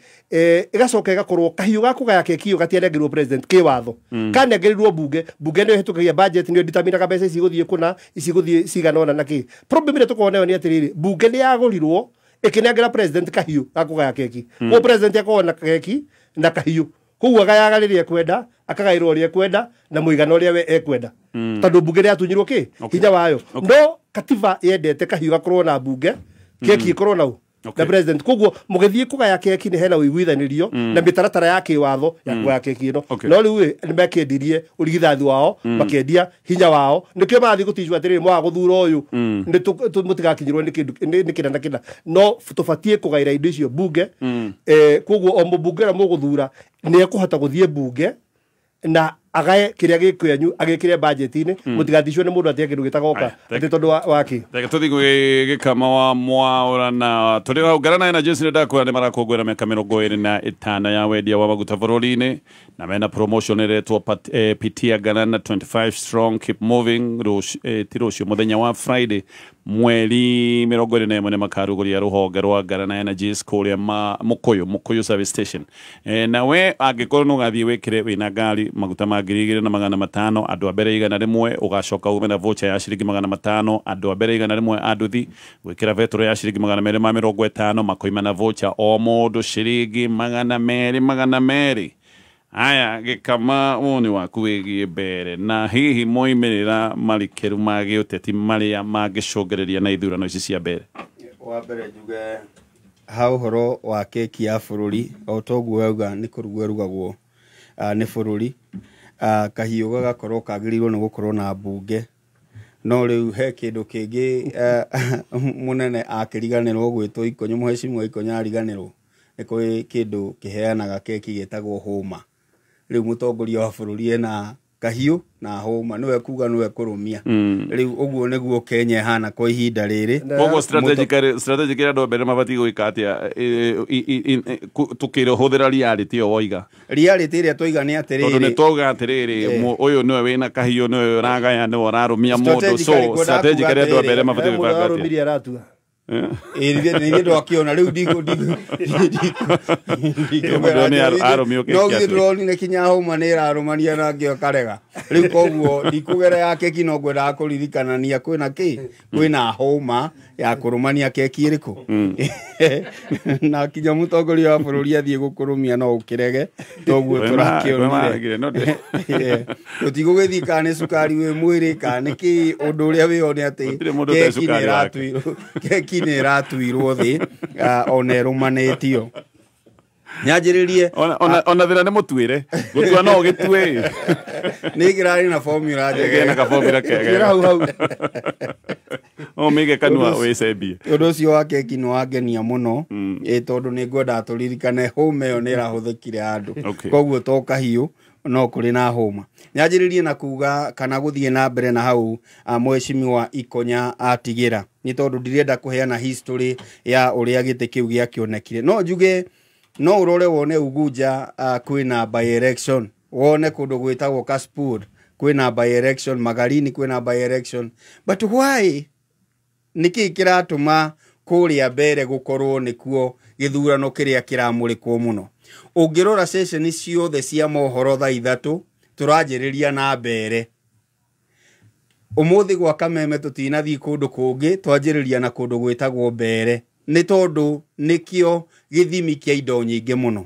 ĩgacoka ĩgakorwo kahiũ ga kũgaya keki ĩyo gatianengerirwo president kĩwatho. Kanengerirwo bunge, bunge nĩyo ĩhĩtũkagia budget, nĩyo determinaga mbeca ici igũthiĩ kũna, ici igũthiĩ cigana ũna na kĩ. Problem ĩrĩa tũkoragwo nayo nĩ atĩrĩrĩ, bunge nĩ yagũrirwo ĩkĩnengera president kahiũ ga kũgaya keki. Koguo president akoragwo na keki na kahiũ. Koguo agayaga rĩrĩa ekwenda, akagaĩrwo ũrĩa ekwenda na mũigana ũrĩa we ekwenda. Tondũ bunge nĩyatunyirwo kĩ? Hinya wayo. No katiba yendete kahiũ gakorwo na bunge, keki ĩkorwo na na president. Koguo mũgĩthiĩ kũgaya keki nĩ hena ũiguithanĩrio na mĩtaratara ya kĩwatho ya kũgaya keki ĩno. No rĩu ĩ, nĩ makĩendirie ũrigithathi wao, makĩendia hinya wao. Nĩkĩo marathiĩ gũticwo atĩrĩrĩ, mwaga gũthura ũyũ nĩ mũtigakinyĩrwo nĩ kĩndũ nĩ kĩna na kĩna. No tũbatiĩ kũgaĩra indo icio bunge. Koguo o mũmbunge ũrĩa mũgũthura nĩ ekũhota gũthiĩ bunge na agae kĩrĩa gĩkwanyu agĩkĩre budget-inĩ, mũtigaticwo nĩ mũndũ atĩ kĩndũ gĩtagoka atĩ tondũ wa kĩ. Reke tũthiĩ gwĩ Gĩkama wa Mwaũra na tũrĩ hau Ngarana na Jason Ndakũra nĩ marakũngũĩra mĩaka 25 ya wendia wa maguta bũrũri-inĩ na mena promotion ĩretwo Pitia Ngarana 25 strong keep moving ti rũciũ mũthenya wa Friday mweri 21 nĩ makarugũria rũhonge rwa Ngarana Energies kũrĩa Mũkũyũ service station. Nawe angĩkorwo nĩ ũgathiĩ wĩkĩre wĩna ngari maguta ma 2,500 andũ a mbere 100 ũgacoka ume na voucher ya ciringi 500 andũ a mbere 100 a nduthi gwĩkĩra betũrũ ya ciringi 250 makoima na voucher o mũndũ ciringi 200 Aya Gĩkama woni waku wĩgiĩ mbere na hihi moimĩrĩra marikĩru ma gĩũteti marĩa mangĩcũngĩrĩria na ithurano ici cia mbere. Wa mbere njuge ha ũhoro wa keki ya bũrũri o toguo wauga nĩ kũrugwo ĩrugagwo nĩ bũrũri, kahiũ gagakorwo kagĩrĩirwo nĩ gũkorwo na mbunge. No rĩu he kĩndũ kĩngĩ mũnene akĩriganĩrwo gwĩtwo Ikonyo, mũhecimiwa Ikonyo ariganĩrwo nĩ kũrĩ kĩndũ kĩheanaga keki gĩtagwo hũma. Rĩu mũtongoria wa bũrũri ena kahiũ na hũma, nĩwe kuga nĩwe kũrũmia. Rĩu ũguo nĩguo Kenya ĩhana kwa ihinda rĩrĩ. Koguo strategically andũ mbere mabatiĩ gwĩka atĩa tũkĩhũthĩra reality ĩyo woiga? Reality ĩrĩa twaiga nĩ atĩrĩrĩ, tondũ nĩ twauga atĩrĩrĩ, ũyũ nĩwe wĩna kahiũ, nĩwe ũragaya, nĩwe ũrarũmia mũndũ. So strategically andũ mbere mabatiĩ gwĩka atĩa? Ĩ ndwakiona rĩu ndigo no githĩ ndũronire kinya hũma nĩ ĩrarũmania na ngĩo karega rĩu koguo ndikũgera ya keki no ngwendaga kũririkanania kwĩna kĩ kwĩna hũma ya kũrũmania keki ĩrĩkũ na kinya mũtongoria wa bũrũri athiĩ gũkũrũmia no ũkĩrege toguo tũrakĩonire tũtigũgĩthiĩ kana nĩ cukari wĩ mwĩrĩ kana nĩ kĩ ũndũ ũrĩa wĩho nĩ atĩ keki nĩ ĩratuirwo thĩ ona ĩrũmanĩtio nyanjĩrĩrie ona thĩna nĩ mũtuĩre gũtua no ũgĩtue nĩ kĩrarĩ na formula njega na ka formula kega hau hau o mĩge kanua wĩcembie ũndũ ũcio wa keki nĩ wangenia mũno ĩ tondũ nĩ ngwendaga tũririkane hũma ĩyo nĩ ĩrahũthĩkire handũ koguo to kahiũ no kũrĩ na hũma nyanjĩrĩrie na kuga kana gũthiĩ na mbere na hau mheshimiwa Ikonya atigĩra nĩ tondũ ndirenda kũheana history ya ũrĩa gĩtĩ kĩu gĩakĩonekire no njuge no urore wone Ugunja kwĩna by election wone kũndũ gwĩtagwo Kasipul kwĩna by election Magarini kwĩna by election but why nĩkĩ kĩratũma kũrĩa mbere gũkorwo nĩkuo gĩthurano kĩrĩa kĩramũrĩkwo mũno ũngĩrora ceceni ciothe cia mohoro thaa ithatũ tũranjĩrĩria na mbere ũmũthĩ gwa Kameme tũtinathiĩ kũndũ kũngĩ twanjĩrĩria na kũndũ gwĩtagwo mbere nĩ tondũ nĩkĩo gĩthimi kĩa indo nyingĩ mũno.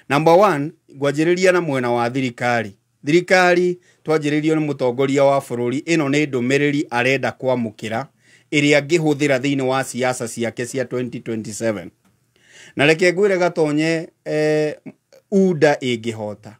Number 1 ngwanjĩrĩria na mwena wa thirikari. Thirikari twanjĩrĩrio nĩ mũtongoria wa bũrũri ĩno nĩ ndũmĩrĩri arenda kwamũkĩra ĩrĩa angĩhũthĩra thĩinĩ wa siasa ciake cia 2027. Na reke ngwĩre Gatonye UDA ĩngĩhota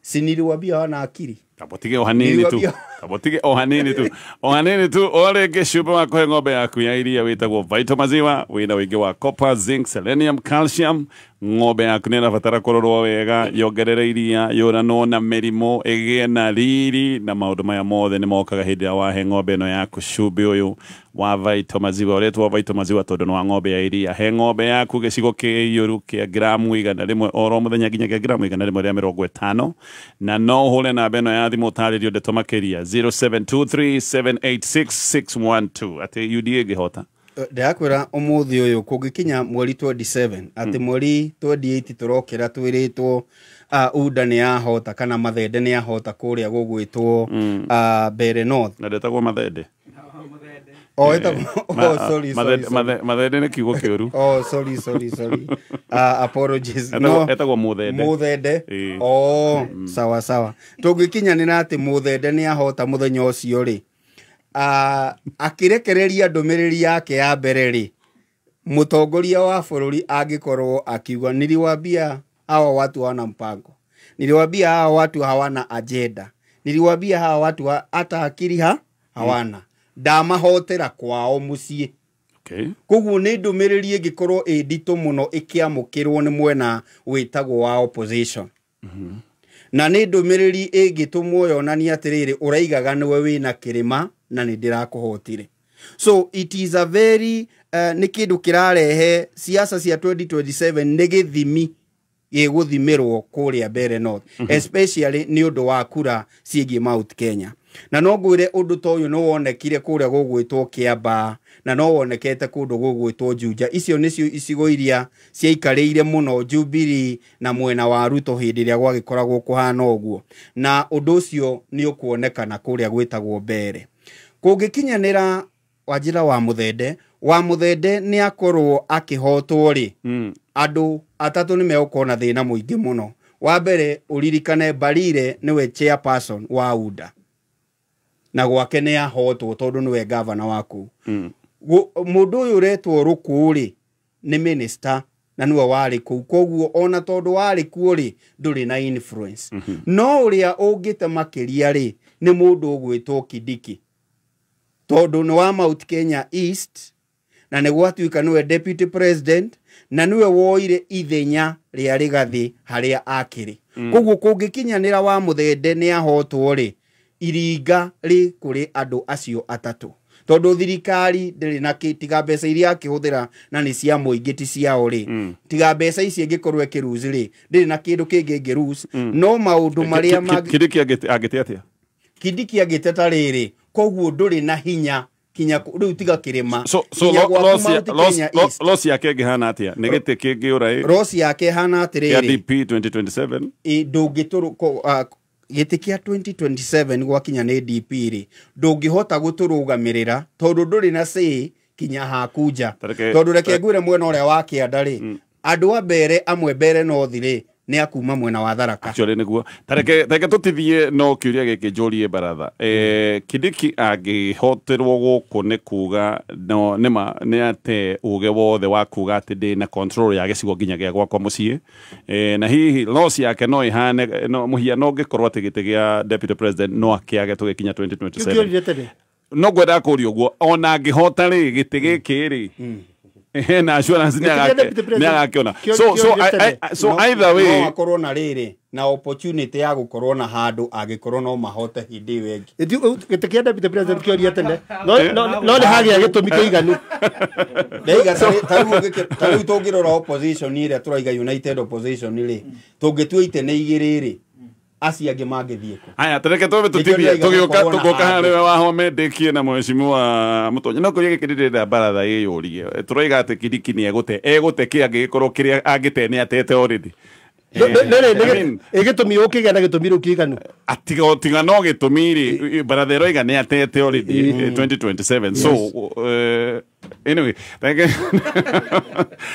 siniriwambia wana akiri Kabotige o hanini tu. Kabotige o hanini tu. O hanini tu o rĩngĩ cuba wa kũhe ng'ombe yaku ya iria wĩtagwo Vital Maziwa wĩna ũingĩ wa copper, zinc, selenium, calcium. Ng'ombe yaku nĩ ĩrabatara kũrorwo wega yongerere iria yũranwo na mĩrimũ ĩgĩe na riri na maũndũ maya mothe nĩ mokaga hĩndĩ ĩrĩa wahe ng'ombe ĩno yaku cumbĩ ũyũ wa Vital Maziwa ũretwo Vital Maziwa tondũ nĩ wa ng'ombe ya iria. He ng'ombe yaku gĩcigo kĩiyũru kĩa gramu 100 oro mũthenya nginya kĩa gramu 150 na no ũhũre namba ĩno ya thimũ ũtarĩrio ndeto makĩria 0723786612 atĩ UDA ĩngĩhota ndakwĩra ũmũthĩ ũyũ kũngĩkinya mweri 27 atĩ mweri 28 tũrokĩra twĩrĩtwo UDA nĩ yahota kana Mathende nĩ yahota kũrĩa gũgwĩtwo Mbere North na ndetagwo Mathende. Oh, oh, sorry, sorry. Mathende nĩ kiugo kĩũru. Oh, sorry, sorry, sorry. Apologies. No, etagwo Muthende. Muthende. Oh, sawa sawa. Tũngĩkinyanĩra atĩ Muthende nĩ ahota mũthenya ũcio rĩ. Akĩrekereria ndũmĩrĩri yake ya mbere rĩ. Mũtongoria wa bũrũri angĩkorwo akiuga niliwaambia hawa watu hawana mpango. Niliwaambia hawa watu hawana agenda. Niliwaambia hawa watu hata akili hawana. Ndamahotera kwao mũciĩ. Okay. Koguo nĩ ndũmĩrĩri ĩngĩkorwo ĩ nditũ mũno ĩkĩamũkĩrwo nĩ mwena wĩtagwo wa opposition. Na nĩ ndũmĩrĩri ĩngĩtũmwo yonania atĩrĩrĩ ũraigaga nĩwe wĩna kĩrĩma na nĩ ndĩrakũhotire. So it is a very nĩ kĩndũ kĩrarehe siasa cia 2027 nĩ gĩthimi gĩgũthimĩrwo kũrĩa Mbere North especially nĩ ũndũ wa kura ciĩgiĩ Mount Kenya. Na no ngwĩre ũndũ ta ũyũ nĩ wonekire kũrĩa gũgwĩtwo Kiambaa na no wonekete kũndũ gũgwĩtwo Juja. Icio nĩcio icigo iria ciaikarĩire mũno Jubilee na mwena wa Ruto hĩndĩ ĩrĩa gwagĩkoragwo kũhana ũguo. Na ũndũ ũcio nĩ ũkuonekana kũrĩa gwĩtagwo Mbere. Kũngĩkinyanĩra Wanjĩra wa Muthende, wa Muthende nĩ akorwo akĩhotwo rĩ, andũ atatũ nĩ megũkorwo na thĩna mũingĩ mũno. Wa mbere ũririkane Mbarire nĩwe chairperson wa UDA. Na gwake nĩ ahotwo tondũ nĩwe gavana wa kũu. Mũndũ ũyũ ũretwo Rũkũ rĩ nĩ minister na nĩwe warĩ kũu, koguo ona tondũ warĩ kuo rĩ ndũrĩ na influence. No ũrĩa ũngĩte makĩria rĩ nĩ mũndũ ũgwĩtwo Kindiki tondũ nĩ wa Mount Kenya East na nĩ gwatuĩka nĩwe deputy president na nĩwe woire ithenya rĩa Rigathi harĩa akĩrĩ. Koguo kũngĩkinyanĩra wa Muthende nĩ ahotwo rĩ iringa rĩ kũrĩ andũ acio atatũ tondũ thirikari ndĩrĩ na tiga mbeca iria akĩhũthĩra na nĩ cia mũingĩ ti ciao rĩ tiga mbeca ici ĩngĩkorwo ĩkĩruci rĩ ndĩrĩ na kĩndũ kĩngĩ ĩngĩruci no maũndũ marĩa Kindiki angĩte atĩa? Kindiki angĩte ta rĩrĩ koguo ndũrĩ na hinya Kinya rĩu tiga kĩrĩma. So loss yake ĩngĩhana atĩa? Nĩ gĩtĩ kĩngĩũra ĩ? Loss yake ĩhana atĩrĩrĩ. Kĩa DP 2027. Ndũngĩtũrũ gĩtĩ kĩa 2027 gwakinya nĩ DP rĩ, ndũngĩhota gũtũrũgamĩrĩra tondũ ndũrĩ na say kinya hakunja. Tondũ reke ngwĩre mwena ũrĩa wa kĩanda rĩ, andũ a mbere amwe mbere nothi rĩ nĩ akuma mwena wa Tharaka. Actually nĩguo. Tareke tũtithie no kĩũria gĩkĩ njũrie baratha. Kindiki angĩhoterwo gũkũ nĩ kuga no nĩma nĩ ate uge wothe wa kuga atĩ ndĩ na control ya gĩcigo nginya gĩa gwakwa mũciĩ. Na hihi loss yake no ĩhane no mũhiano ũngĩkorwo atĩ gĩtĩ gĩa deputy president no akĩage tũgĩkinya 2027. No ngwenda kũria ũguo ona angĩhota rĩ gĩtĩ gĩkĩ rĩ na assurance ni agakiona. So either way no akorwo na riri na opportunity ya gukorwo na handu angikorwo no mahote hindi wengi gĩtĩ kĩa deputy president kĩoria tene no nĩ hagĩa gĩtũmi kĩiganu. Ndaiga ta rĩu tũngĩrora opposition ĩrĩa tũraiga united opposition rĩ tũngĩtua itene igĩrĩ rĩ acio angĩ mangĩthiĩ kũ. Aya tereke twambe tũtithie tũgĩũka tũgoka harĩ wa Home ndĩkie na mheshimiwa Mũtonyi no kũria gĩkĩ ndĩrenda baratha ĩyũrie tũroiga atĩ Kindiki nĩ egũte kĩ angĩgĩkorwo kĩrĩa angĩte nĩ atete already. Nĩ gĩtũmi ũkĩgĩa na gĩtũmi rĩu kĩiganu. Tiga no gĩtũmi rĩ baratha ĩroiga nĩ atete already 2027 so anyway thank you.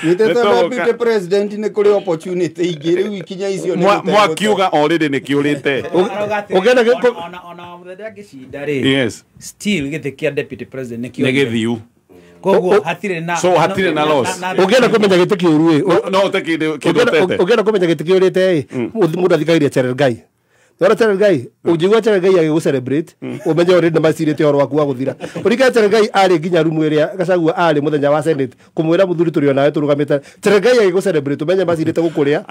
Nĩtete deputy president nĩ kũrĩ opportunity ingĩ rĩu ikinya icio nĩ mwakiuga already nĩ kĩũrĩte. Ona mũthenya angĩcinda rĩ yes still gĩtĩ kĩa deputy president nĩ kĩo nĩ gĩthiu. Koguo hatirĩ na so hatirĩ na loss. Ũngĩenda kũmenya gĩtĩ kĩũru ĩ no ũte kĩndũ ũtete. Ũngĩenda kũmenya gĩtĩ kĩũrĩte ĩ mũndũ athikagĩrĩria Cherargei. Nora Cherargei ũngĩigua Cherargei agĩgũ celebrate ũmenye already nĩ macirĩte ũhoro waku wa gũthira. Ũrika Cherargei arĩ nginya rumu ĩrĩa Gachagua arĩ mũthenya wa Senate kũmwĩra mũthuri tũrĩ onawe tũrũgamĩte. Cherargei agĩgũ celebrate ũmenye macirĩte gũkũrĩa.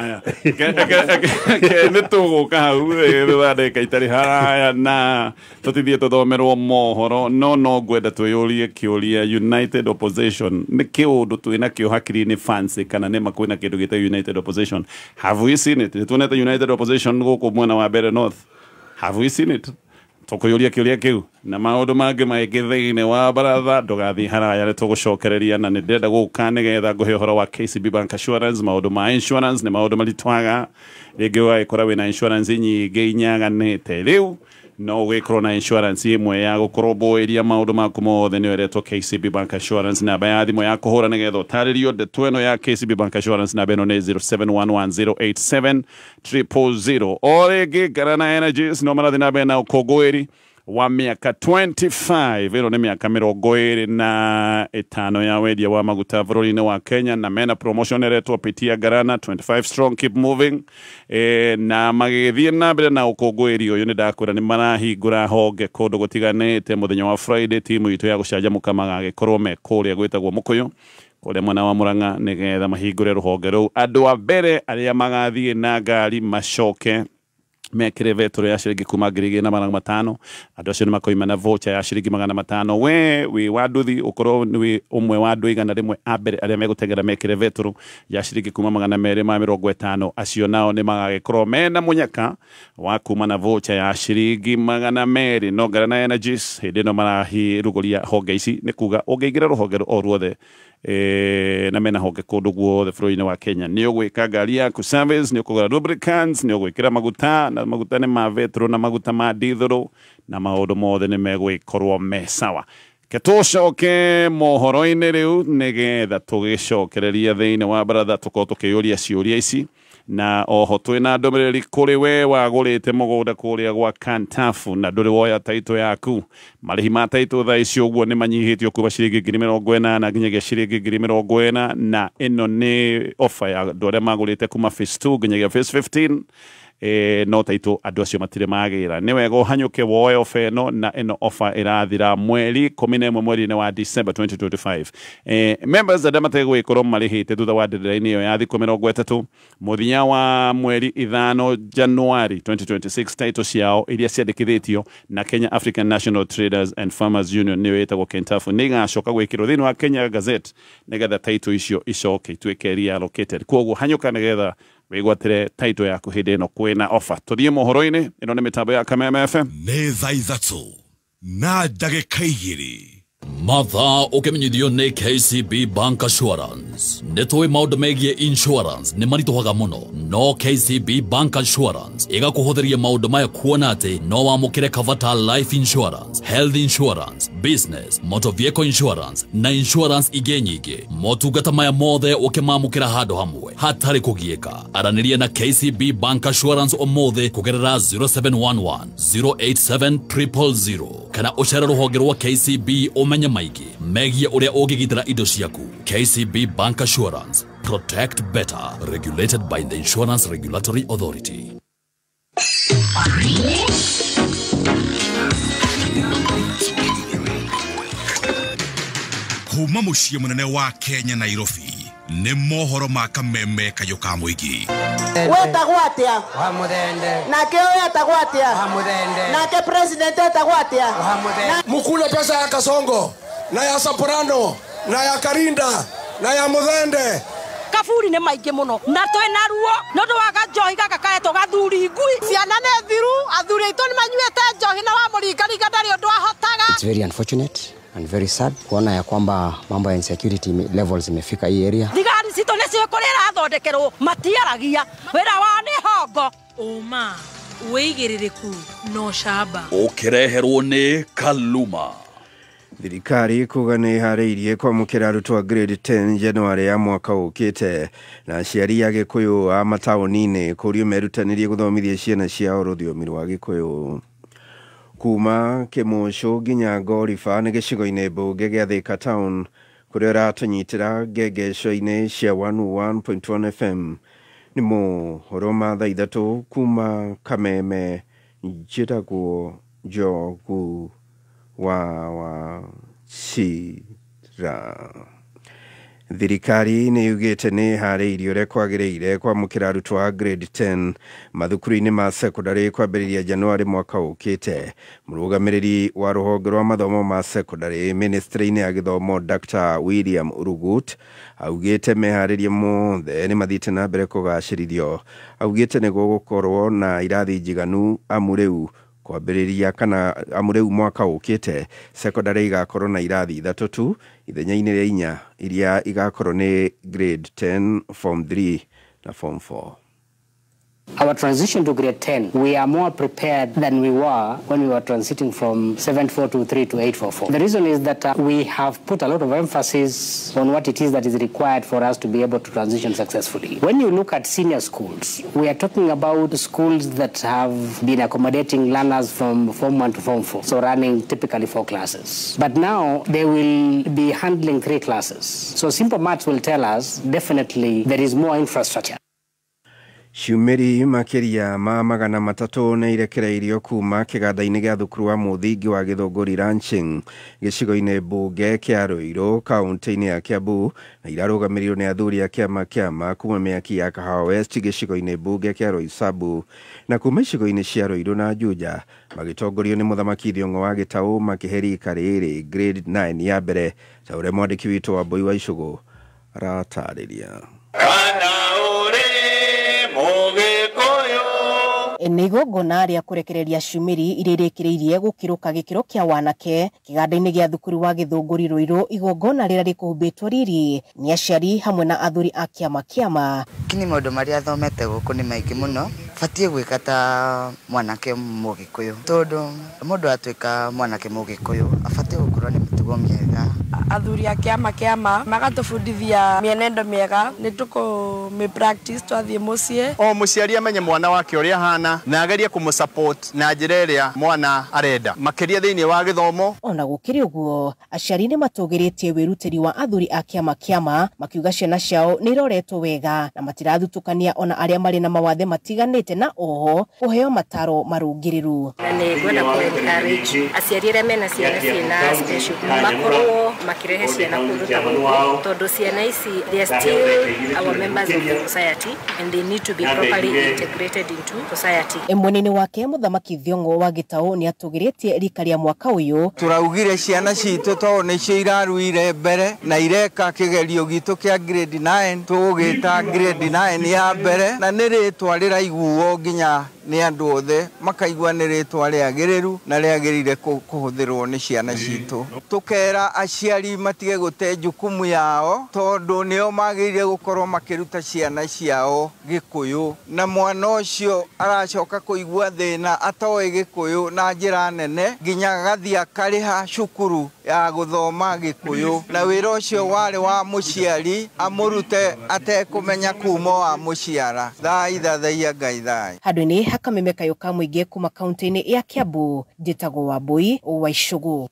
Nĩ tũgũka hau thutha ndagĩka itarĩ haraya na tũtithie tũthomerwo mohoro no ngwenda twĩyũrie kĩũria United Opposition nĩ kĩũndũ twĩnakĩo hakiri-inĩ fancy kana nĩma kwĩna kĩndũ gĩtagwo United Opposition. Have we seen it? Nĩtuonete United Opposition gũkũ mwena wa mbere North. Have we seen it? Tũkũyũria kĩũria kĩu na maũndũ mangĩ maingĩ thĩinĩ wa baratha ndũgathiĩ haraya nĩ tũgũcokereria na nĩ ndĩrenda gũka nĩgetha ngũhe ũhoro wa KCB Bank Assurance. Maũndũ ma insurance nĩ maũndũ maritwaga rĩngĩ ũgagĩkora wĩna insurance nyingĩ inyaganĩte rĩu no ũgĩkorwo na insurance ĩmwe ya gũkũrũmbũĩria maũndũ maku mothe nĩyo ĩretwo KCB Bank Assurance. Namba ya thimũ ya kũhũra nĩgetha ũtarĩrio ndeto ĩno ya KCB Bank Assurance namba ĩno nĩ 0711087000. O rĩngĩ Garana Energies no marathiĩ na mbere na ũkũngũĩri wa mĩaka 25 ĩno nĩ mĩaka 25 ya wendia wa maguta bũrũri-inĩ wa Kenya na mena promotion ĩretwo Pitia Garana 25 strong keep moving na magĩthiĩ na mbere na ũkũngũĩri ũyũ nĩ ndakwĩra nĩ marahingũra honge kũndũ gũtiganĩte mũthenya wa Friday timu itũ ya gũcanjamũka magagĩkorwo me kũrĩa gwĩtagwo Mũkũyũ kũrĩa mwena wa Murang'a nĩgetha mahingũre rũhonge rũu. Andũ a mbere arĩa magathiĩ na ngari macoke mekire vetro ya ciringi kuma 2,500 andũ acio nĩ makoima na voucher ya ciringi 500 we wĩ wa nduthi ũkorwo wĩ ũmwe wa andũ 100 a mbere arĩa megũteng'era mekire vetro ya ciringi kuma 250 acio nao nĩ magagĩkorwo mena mũnyaka wa kuma na voucher ya ciringi 200 no Garana Energies hĩndĩ ĩno marahirugũria honge ici nĩ kuga ũngĩingĩra rũhonge o ruothe na mena honge kũndũ guothe bũrũri-inĩ wa Kenya nĩ ũgwĩka ngari yaku service nĩ ũkũgũra lubricants nĩ ũgwĩkĩra maguta na maguta nĩ ma vetro na maguta ma diesel na maũndũ mothe nĩ megũgĩkorwo me sawa. Ke tũcoke mohoro-inĩ rĩu nĩgetha tũgĩcokereria thĩinĩ wa baratha tũkorwo tũkĩyũria ciũria ici na oho twĩna ndũmĩrĩri kũrĩ we wagũrĩte mũgũnda kũrĩa gwa Kantafu na ndũrĩ woya taitũ yaku. Marĩhi ma taitũ thaa ici ũguo nĩ manyihĩtio kuma ciringi 80,000 nginyagia ciringi 40,000 na ĩno nĩ offer ya andũ arĩa magũrĩte kuma phase 2 nginyagia phase 15 no taitũ andũ acio matirĩ magĩra. Nĩ wega ũhanyũke woe offer ĩno na ĩno offer ĩrathira mweri 11 mweri-inĩ wa December 2025. Members arĩa mategũgĩkorwo marĩhĩte thutha wa deadline ĩyo ya thikũ 30 mũthenya wa mweri 5 January 2026 taitũ ciao iria ciandĩkithĩtio na Kenya African National Traders and Farmers Union nĩyo ĩtagwo Kentafu nĩ igacoka gwĩkĩrwo thĩinĩ wa Kenya Gazette nĩgetha taitũ icio icoke ituĩke reallocated. Kwoguo hanyũka nĩgetha wĩgwatĩre taitũ yaku hĩndĩ ĩno kwĩna offer. Tũthiĩ mohoro-inĩ ĩno nĩ mĩtambo ya Kameme FM. Nĩ thaa 3:02. Mathaa ũkĩmenyithio nĩ KCB Bank Assurance. Nĩ tũĩ maũndũ megiĩ insurance nĩ maritũhaga mũno, no KCB Bank Assurance ĩgakũhũthĩria maũndũ maya kuona atĩ no wamũkĩre cover ta life insurance, health insurance, business, motor vehicle insurance na insurance ingĩ nyingĩ. Motungata maya mothe ũkĩmamũkĩra handũ hamwe hatarĩ kũgiĩka. Aranĩria na KCB Bank Assurance ũmũthĩ kũgerera 0711 087 000 kana ũcere rũhonge rwa KCB ũmenye maingĩ megiĩ ũrĩa ũngĩgitĩra indo ciaku. KCB Bank Assurance, protect better, regulated by the Insurance Regulatory Authority. Kuma mũciĩ mũnene wa Kenya Nairobi nĩ mohoro ma kameme kayũ ka mũingĩ. Wetagwo atĩa? Wa Muthende. Nake ũyũ etagwo atĩa? Wa Muthende. Nake president etagwo atĩa? Wa Muthende. Mukule pesa ya Kasongo na ya Soprano na ya Karinda na ya Muthende. Kaburi nĩ maingĩ mũno na twĩna ruo nĩ ũndũ wa ganjohi gaka kaetwo gathuri ngui. Ciana nĩ thiru, athuri aitũ nĩ manyuĩte njohi na wamũringaringa ndarĩ ũndũ ahotaga. It's very unfortunate and very sad kuona ya kwamba mambo ya insecurity levels imefika hii area. Thigari citũ nĩcio kũrĩa irathondekerwo matiaragia, wĩra wao nĩ hongo. Ũma wĩigĩrĩrĩku no camba. Ũkĩreherwo nĩ Kaluma. Thirikari kuga nĩ ĩharĩirie kwamũkĩra arutwo a grade 10 January ya mwaka ũkĩte, na aciari a Gĩkũyũ a mataũni-inĩ kũrio merutanĩrie gũthomithia ciana ciao rũthiomi rwa Gĩkũyũ. Kuma Kĩmũcũ nginya Ngoriba nĩ gĩcigo-inĩ mbunge gĩa Thika Town kũrĩa ũratũnyitĩra ngengeco-inĩ cia 101.1 FM. Nĩ mohoro ma thaa 3 kuma Kameme. Njĩtagwo Njogu wa Wachira. Thirikari nĩ yugĩte nĩ ĩharĩirie ũrĩa kwagĩrĩire kwamũkĩra arutwo a grade 10 mathukuru-inĩ ma secondary kwambĩrĩria January mwaka ũkĩte. Mũrũgamĩrĩri wa rũhonge rwa mathomo ma secondary ministry-inĩ ya gĩthomo Dr. William Rugut augĩte meharĩrie mothe nĩ mathiĩte na mbere kũgacĩrithio. Augĩte nĩ gũgũkorwo na irathi njiganu amu rĩu kwambĩrĩria kana amu rĩu mwaka ũkĩte secondary igakorwo na irathi 3 tu ithenya-inĩ rĩa 4 iria igakorwo nĩ grade 10, form 3 na form 4. Our transition to grade 10, we are more prepared than we were when we were transiting from 7423 to 844. The reason is that we have put a lot of emphasis on what it is that is required for us to be able to transition successfully. When you look at senior schools, we are talking about schools that have been accommodating learners from Form 1 to Form 4, so running typically 4 classes. But now they will be handling 3 classes. So simple maths will tell us definitely there is more infrastructure. Ciumĩri makĩria ma 300 nĩ irekereirio kuma kĩganda-inĩ gĩa thukuru wa mũthingi wa Gĩthũngũri Ranching gĩcigo-inĩ mbunge kĩa Ruiru kaunti-inĩ ya Kiambu, na irarũgamĩrĩirwo nĩ athuri a kĩama kĩama kuma mĩaki ya Kahawa West gĩcigo-inĩ mbunge kĩa Roysambu na kuma icigo-inĩ cia Ruiru na Juja, magĩtongorio nĩ mũthamaki Thiong'o wa Gĩtaũ makĩhe rika rĩrĩ grade 9 ya mbere, ta ũrĩa mwandĩki witũ wa Mbui wa Icũgũ aratarĩria. Nĩ igongona rĩa kũrekereria ciumĩri iria irĩkĩrĩirie gũkĩrũka gĩkĩro kĩa wanake kĩganda-inĩ gĩa thukuru wa Gĩthũngũri Ruiru, igongona rĩrĩa rĩkũhumbĩtwo riri nĩ aciari hamwe na athuri a kĩama kĩama. Kini maũndũ marĩa thomete gũkũ nĩ maingĩ mũno, batiĩ gwĩka ta mwanake mũgĩkũyũ, tondũ mũndũ atuĩka mwanake mũgĩkũyũ abatiĩ gũkorwo nĩ mĩtugo mĩega. Athuri a kĩama kĩama magatũbundithia mĩenendo mĩega, nĩ tũkũmĩ practice twathiĩ mũciĩ. O mũciari amenye mwana wake ũrĩa ahana na agerie kũmũsupport na njĩra ĩrĩa mwana arenda, makĩria thĩinĩ wa gĩthomo. Ona gũkĩrĩ ũguo, aciari nĩ matũgĩrĩtie wĩrutĩri wa athuri a kĩama kĩama makiuga ciana ciao nĩ iroretwo wega na matirathutũkania ona arĩa marĩ na mawathe matiganĩte, na oho kũheo mataro marũngĩrĩru. Na nĩ ngwenda kũ encourage aciari arĩa mena ciana ciĩna special makorwo makirehe ciana kũndũ ta gũkũ, tondũ ciana ici they are still our members of the society and they need to be properly integrated into society. Mwena-inĩ wake mũthamaki Thiong'o wa Gĩtaũ nĩ atũgĩrĩtie rika rĩa mwaka ũyũ. Tũraugire ciana citũ tondũ nĩcio iraruire mbere na ireka kĩgerio gitũ kĩa grade 9, tũgũgĩta grade 9 ya mbere, na nĩ rĩtwa rĩraiguo nginya nĩ andũ othe makaigua nĩ rĩtwa rĩagĩrĩru na rĩagĩrĩire kũhũthĩrwo nĩ ciana citũ. Tũkera aciari matige gũte jukumu yao tondũ nĩo magĩrĩire gũkorwo makĩruta ciana ciao Gĩkũyũ, na mwana ũcio aracoka kũigua thĩna atoĩ Gĩkũyũ na njĩra nene nginya agathiĩ akarĩha cukuru ya gũthoma Gĩkũyũ, na wĩra ũcio warĩ wa mũciari amũrute atekũmenya kuma wa mũciara. Thai thathaiya Ngai thai. Handũ-inĩ ha Kameme Kayũ ka mũingĩ kuma kaunti-inĩ ya Kiambu, njĩtagwo Wambui wa Icũgũ.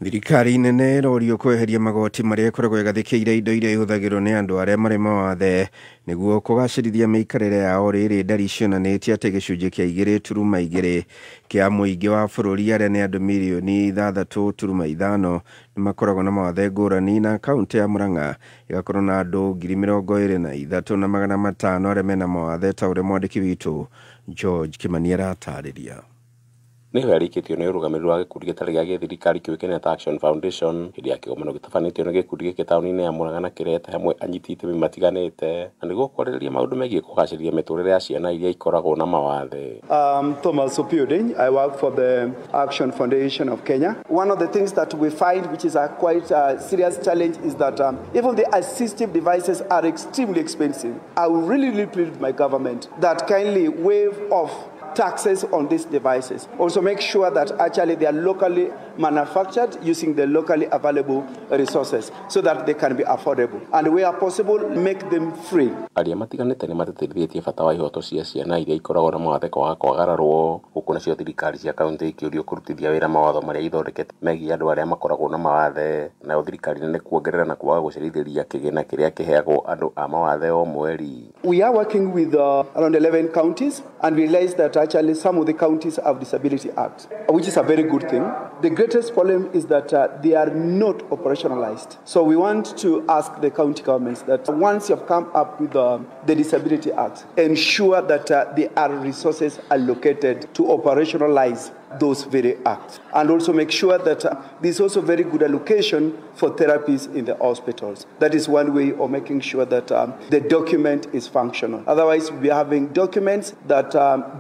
Thirikari nene ĩrorio kweheria magoti marĩa ĩkoragwo ĩgathĩkĩire indo iria ihũthagĩrwo nĩ andũ arĩa marĩ mawathe nĩguo kũgacĩrithia mĩikarĩre yao. Rĩrĩ ndari cionanĩtie atĩ gĩcunjĩ kĩa 2.2 kĩa mũingĩ wa bũrũri arĩa nĩ andũ mirioni 6.5 nĩ makoragwo na mawathe ngũrani, na kaunti ya Murang'a ĩgakorwo na andũ 23,500 arĩa mena mawathe ta ũrĩa mwandĩki witũ George Kimani aratarĩria. Nĩho yarĩkĩtio nĩ ũrũgamĩrĩri wa gĩkundi gĩtarĩ gĩa gĩthirikari kĩũĩkaine ta Action Foundation hĩndĩ ya kĩgomano gĩtabanĩtio nĩ gĩkundi gĩkĩ taũni-inĩ ya Murang'a na kĩrehete hamwe anyiti itemi matiganĩte na nĩguo kwarĩrĩria maũndũ megiĩ kũgacĩrithia mĩtũrĩre ya ciana iria ikoragwo na mawathe. Thomas Opiodin, I work for the Action Foundation of Kenya. One of the things that we find, which is a quite serious challenge, is that even the assistive devices are extremely expensive. I will really plead with my government that kindly waive off taxes on these devices. Also make sure that actually they are locally manufactured using the locally available resources so that they can be affordable. And where possible, make them free. Aria matiganĩte nĩ matĩtĩrithĩtie bata wa ihoto cia ciana iria ikoragwo na mawathe kwaga kwagararwo gũkũ nacio thirikari cia kaunti ikĩũrio kũrutithia wĩra mawatho marĩa ithondekete megiĩ andũ arĩa makoragwo na mawathe, nayo thirikari nene kuongerera na kwaga gũcerithĩria kĩgĩna kĩrĩa kĩheagwo andũ a mawathe o mweri. We are working with around 11 counties and we realize that actually some of the counties have Disability Act, which is a very good thing. The greatest problem is that they are not operationalized. So we want to ask the county governments that once you have come up with the Disability Act, ensure that there are resources allocated to operationalize those very acts, and also make sure that there's also very good allocation for therapies in the hospitals. That is one way of making sure that the document is functional. Otherwise, we are having documents that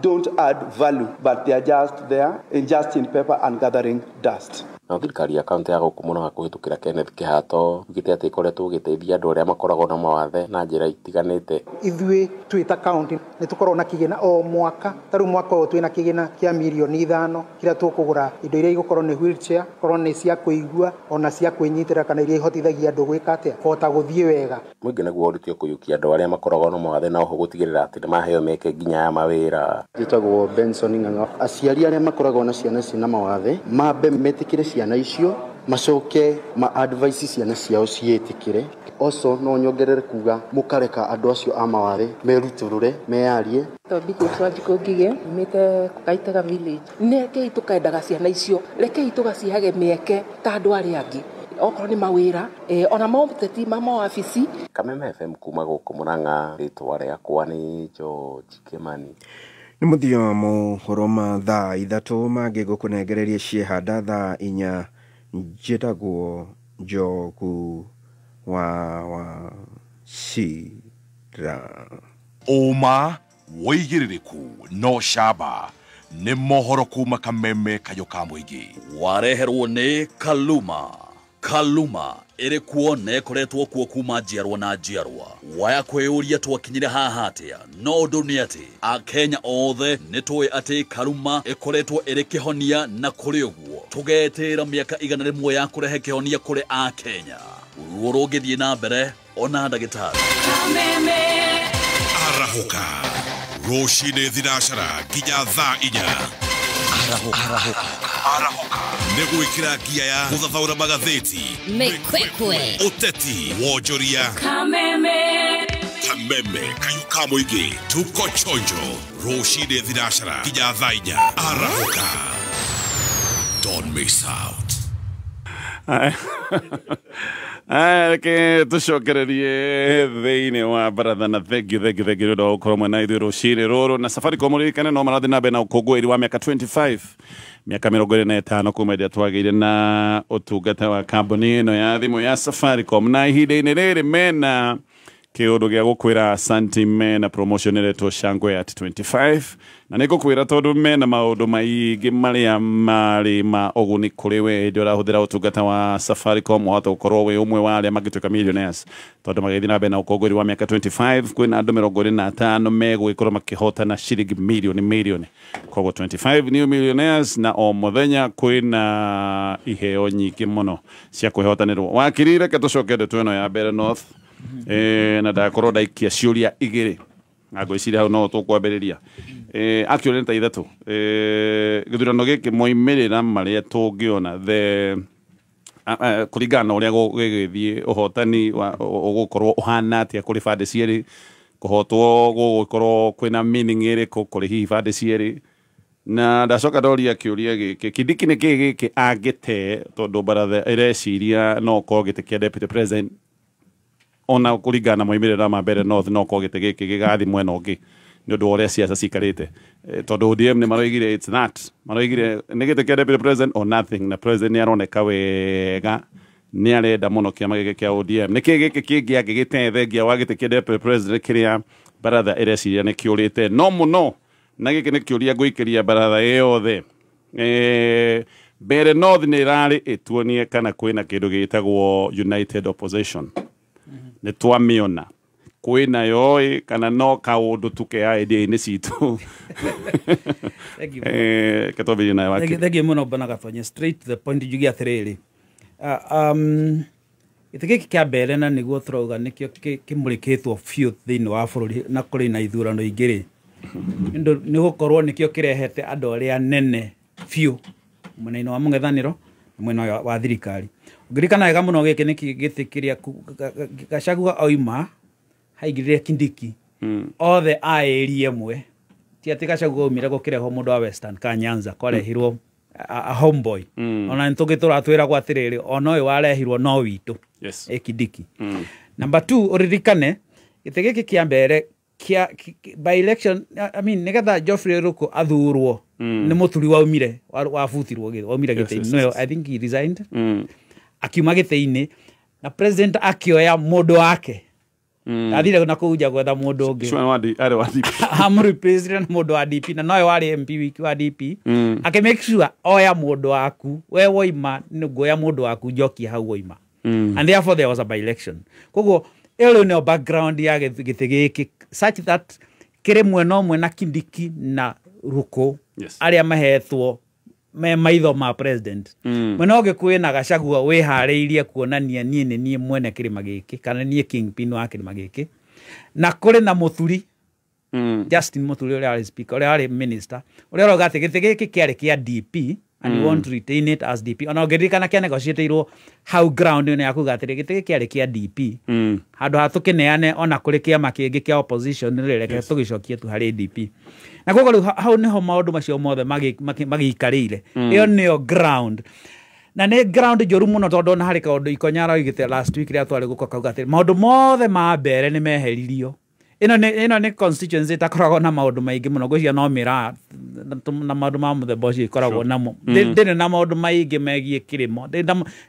don't add value, but they are just there, just in paper and gathering dust. Na thirikari ya kaunti ya gũkũ Murang'a kũhĩtũkĩra Kenneth Kĩhato ugĩte atĩ ĩkoretwo ĩgĩteithia andũ arĩa makoragwo na mawathe na njĩra itiganĩte. Ithuĩ twĩ ta kaunti nĩ tũkoragwo na kĩgĩna o mwaka, ta rĩu mwaka ũyũ twĩna kĩgĩna kĩa mirioni 5 kĩrĩa tũkũgũra indo iria igũkorwo nĩ wheelchair, korwo nĩ cia kũigua ona cia kwĩnyitĩra kana iria ihotithagia andũ gwĩka atĩa kũhota gũthiĩ wega. Mũingĩ naguo ũrĩtio kũiyũkia andũ arĩa makoragwo na mawathe na oho gũtigĩrĩra atĩ nĩmaheo mĩeke nginya ya mawĩra. Njĩtagwo Benson Ng'ang'a. Aciari arĩa makoragwo na ciana ciĩna mawathe mambe metĩkĩre ciana icio, macoke ma advice ciana ciao ciĩtĩkĩre. Also no nyongerere kuga mũkareka andũ acio a mawathe merutũrũre meyarie. Twambigwo Ngige umĩte Kaitaga village. Nĩ rekei tũkendaga ciana icio, rekei tũgacihage mĩeke ta andũ arĩa angĩ, okorwo nĩ mawĩra ona maũteti ma mawabici. Kameme FM kuma gũkũ Murang'a, rĩtwa rĩakwa nĩ George Kimani. Nĩ mũthia wa mohoro ma thaa 3 mangĩ gũkũnengereria ciehanda thaa 4. Njĩtagwo Njogu wa Wachira. Ũma wĩigĩrĩrĩku no camba nĩ mohoro kuma Kameme Kayũ ka mũingĩ. Wareherwo nĩ Kaluma. Kaluma ĩrĩ kuo na ĩkoretwo kuo kuma njiarwa na njiarwa. Waya kwĩyũria twakinyire haha atĩa? No ũndũ nĩ atĩ Akenya othe nĩ tũĩ atĩ Kaluma ĩkoretwo ĩrĩ kĩhonia, na kũrĩ ũguo tũgetĩra mĩaka 100 ya kũrehe kĩhonia kũrĩ Akenya. Ruo rũngĩthiĩ na mbere ona ndagĩtarĩ. Arahũka rũcinĩ thinacara nginya thaa 4. Arahũka nĩ gwĩkĩra ngia ya gũthathaũra magathĩti, mĩkwekwe, ũteti, wonjoria. Kameme Kayũ ka mũingĩ, tuko chonjo rũcinĩ thinacara nginya thaa 4. Arahũka, don't miss out. Reke tũcokererie thĩinĩ wa baratha na thank you nĩ ũndũ wa gũkorwo mwena ithuĩ rũcinĩ rũrũ. Na Safaricom ririkane no marathiĩ na mbere na ũkũngũĩri wa mĩaka 25, mĩaka 25 kuma ĩrĩa twagĩire na ũtungata wa kambuni ĩno ya thimũ ya Safaricom, na ihinda-inĩ rĩrĩ mena Kĩũndũ gĩa gũkwĩra Asante mena promotion ĩretwo Shangwe at 25 na nĩ ngũkwĩra tondũ mena maũndũ maingĩ marĩa marĩ ma ũguni kũrĩ we hĩndĩ ũrahũthĩra ũtungata wa Safaricom wahota gũkorwo wĩ ũmwe wa arĩa mangĩtuĩka millionaires tondũ magĩthiĩ na mbere na ũkũngũĩri wa mĩaka 25 kwĩna andũ 25 megũgĩkorwo makĩhotana ciringi mirioni mirioni koguo 25 new millionaires na o mũthenya kwĩna iheo nyingĩ mũno cia kwĩhotanĩrwo. Wakiri, reke tũcoke ndeto ĩno ya Mbeere North. Na ndakorwo ndaikia ciũria igĩrĩ na ngwĩciria hau no tũkwambĩrĩria. Actually nĩ ta ithatũ. Gĩthurano gĩkĩ moimĩrĩra marĩa tũngĩona the kũringana na ũrĩa gĩgĩthiĩ ũhotani ũgũkorwo ũhana atĩa kũrĩ bande cierĩ, kũhotwo gũgũkorwo kwĩna meaning ĩrĩkũ kũrĩ hihi bande cierĩ. Na ndacoka ndoria kĩũria gĩkĩ, Kindiki nĩ kĩĩ gĩkĩ angĩte tondũ baratha ĩreciria no ũkorwo gĩtĩ kĩa deputy president ona kũringana na moimĩrĩra ma Mbeere North no ũkorwo gĩtĩ gĩkĩ gĩgathiĩ mwena ũngĩ nĩ ũndũ wa ũrĩa ciaca cikarĩte. Tondũ ODM nĩ maroigire it's that, maroigire nĩ gĩtĩ kĩa deputy president or nothing, na president nĩ aroneka wega nĩ arenda mũno kĩama gĩkĩ kĩa ODM. Nĩ kĩĩ gĩkĩ kĩngĩ angĩgĩte thengia wa gĩtĩ kĩa deputy president kĩrĩa baratha ĩreciria nĩ kĩũrĩte no mũno, na gĩkĩ nĩ kĩũria ngũikĩria baratha yothe. Mbeere North nĩ ĩrarĩ ĩtuonie kana kwĩna kĩndũ gĩtagwo United Opposition. Nĩ twamĩona kwĩna yoĩ kana no kaũndũ tu ke idea-inĩ citũ. Ketwambĩrĩrie nawe Wakiri. Thengiũ mũno Bwana Gatonye, straight to the point njuge atĩrĩrĩ, gĩtĩ gĩkĩ kĩa Mbeere na nĩguo tũrauga nĩkĩo kĩmũrĩkĩtwo biũ thĩinĩ wa bũrũri na kũrĩ na ithurano ingĩ rĩ, nĩ gũkorwo nĩkĩo kĩrehete andũ arĩa nene biũ mwena-inĩ wa mũng'ethanĩro na mwena wa thirikari. Ũngĩririkana wega mũno gĩkĩ nĩ gĩtĩ kĩrĩa Gachagua oima haingĩrire Kindiki othe a area ĩmwe, ti atĩ Gachagua aumire gũkĩrehwo mũndũ wa Western ka Nyanza, kwarehirwo a homeboy. Ona nĩtũngĩtũra twĩragwo atĩrĩrĩ, ona ũyũ warehirwo no witũ. Kindiki. Number 2, ũririkane gĩtĩ gĩkĩ kĩa Mbeere kĩa by election, I mean nĩgetha Geoffrey Ruku athurwo nĩ mũturi waumire wabutirwo waumire gĩtĩ-inĩ. No, I think he resigned. Akiuma gĩtĩ-inĩ na president akĩoya mũndũ wake. Athire na kũu nja gwetha mũndũ ũngĩ. Arĩ wa DP. Amũreplace na mũndũ wa DP na nowe warĩ MP wiki wa DP. Akĩ make sure oya mũndũ waku, we woima nguoya mũndũ waku njokie hau woima. And therefore there was a by election. Koguo ĩyo nĩyo background ya gĩtĩ gĩkĩ such that kĩrĩ mwena ũmwe na Kindiki na Ruku arĩa mahetwo me maitho ma president. Mwena ũngĩ kwĩna Gachagua wĩharĩirie kuonania niĩ nĩ niĩ mwene kĩrĩma gĩkĩ kana niĩ kingpin wa kĩrĩma gĩkĩ, na kũrĩ na Mũthuri Justin Mũthuri ũrĩa warĩ speaker, ũrĩa warĩ minister, ũrĩa ũrauga atĩ gĩtĩ gĩkĩ kĩarĩ kĩa DP and we want to retain it as DP. Ona ũngĩririkana kĩa negotiateirwo hau ground ĩno ya kuga atĩrĩ gĩtĩ gĩkĩ kĩarĩ kĩa DP handũ ha tũkĩneane ona kũrĩ kĩama kĩngĩ kĩa opposition rĩ, reke tũgĩcokie tu harĩ DP. Na koguo rĩu hau nĩho maũndũ macio mothe magĩikarĩire. Ĩyo nĩyo ground. Na nĩ ground njũru mũno tondũ ona harĩ kaũndũ Ikonya aroigĩte last week rĩrĩa twarĩ gũka kauga atĩrĩ maũndũ mothe ma Mbeere nĩ meheririo. Ĩno nĩ constituency ĩtakoragwo na maũndũ maingĩ mũno, ngwĩciria no mĩraa na maũndũ ma mũthemba ũcio ĩkoragwo namo. Ndĩrĩ na maũndũ maingĩ megiĩ kĩrĩmo,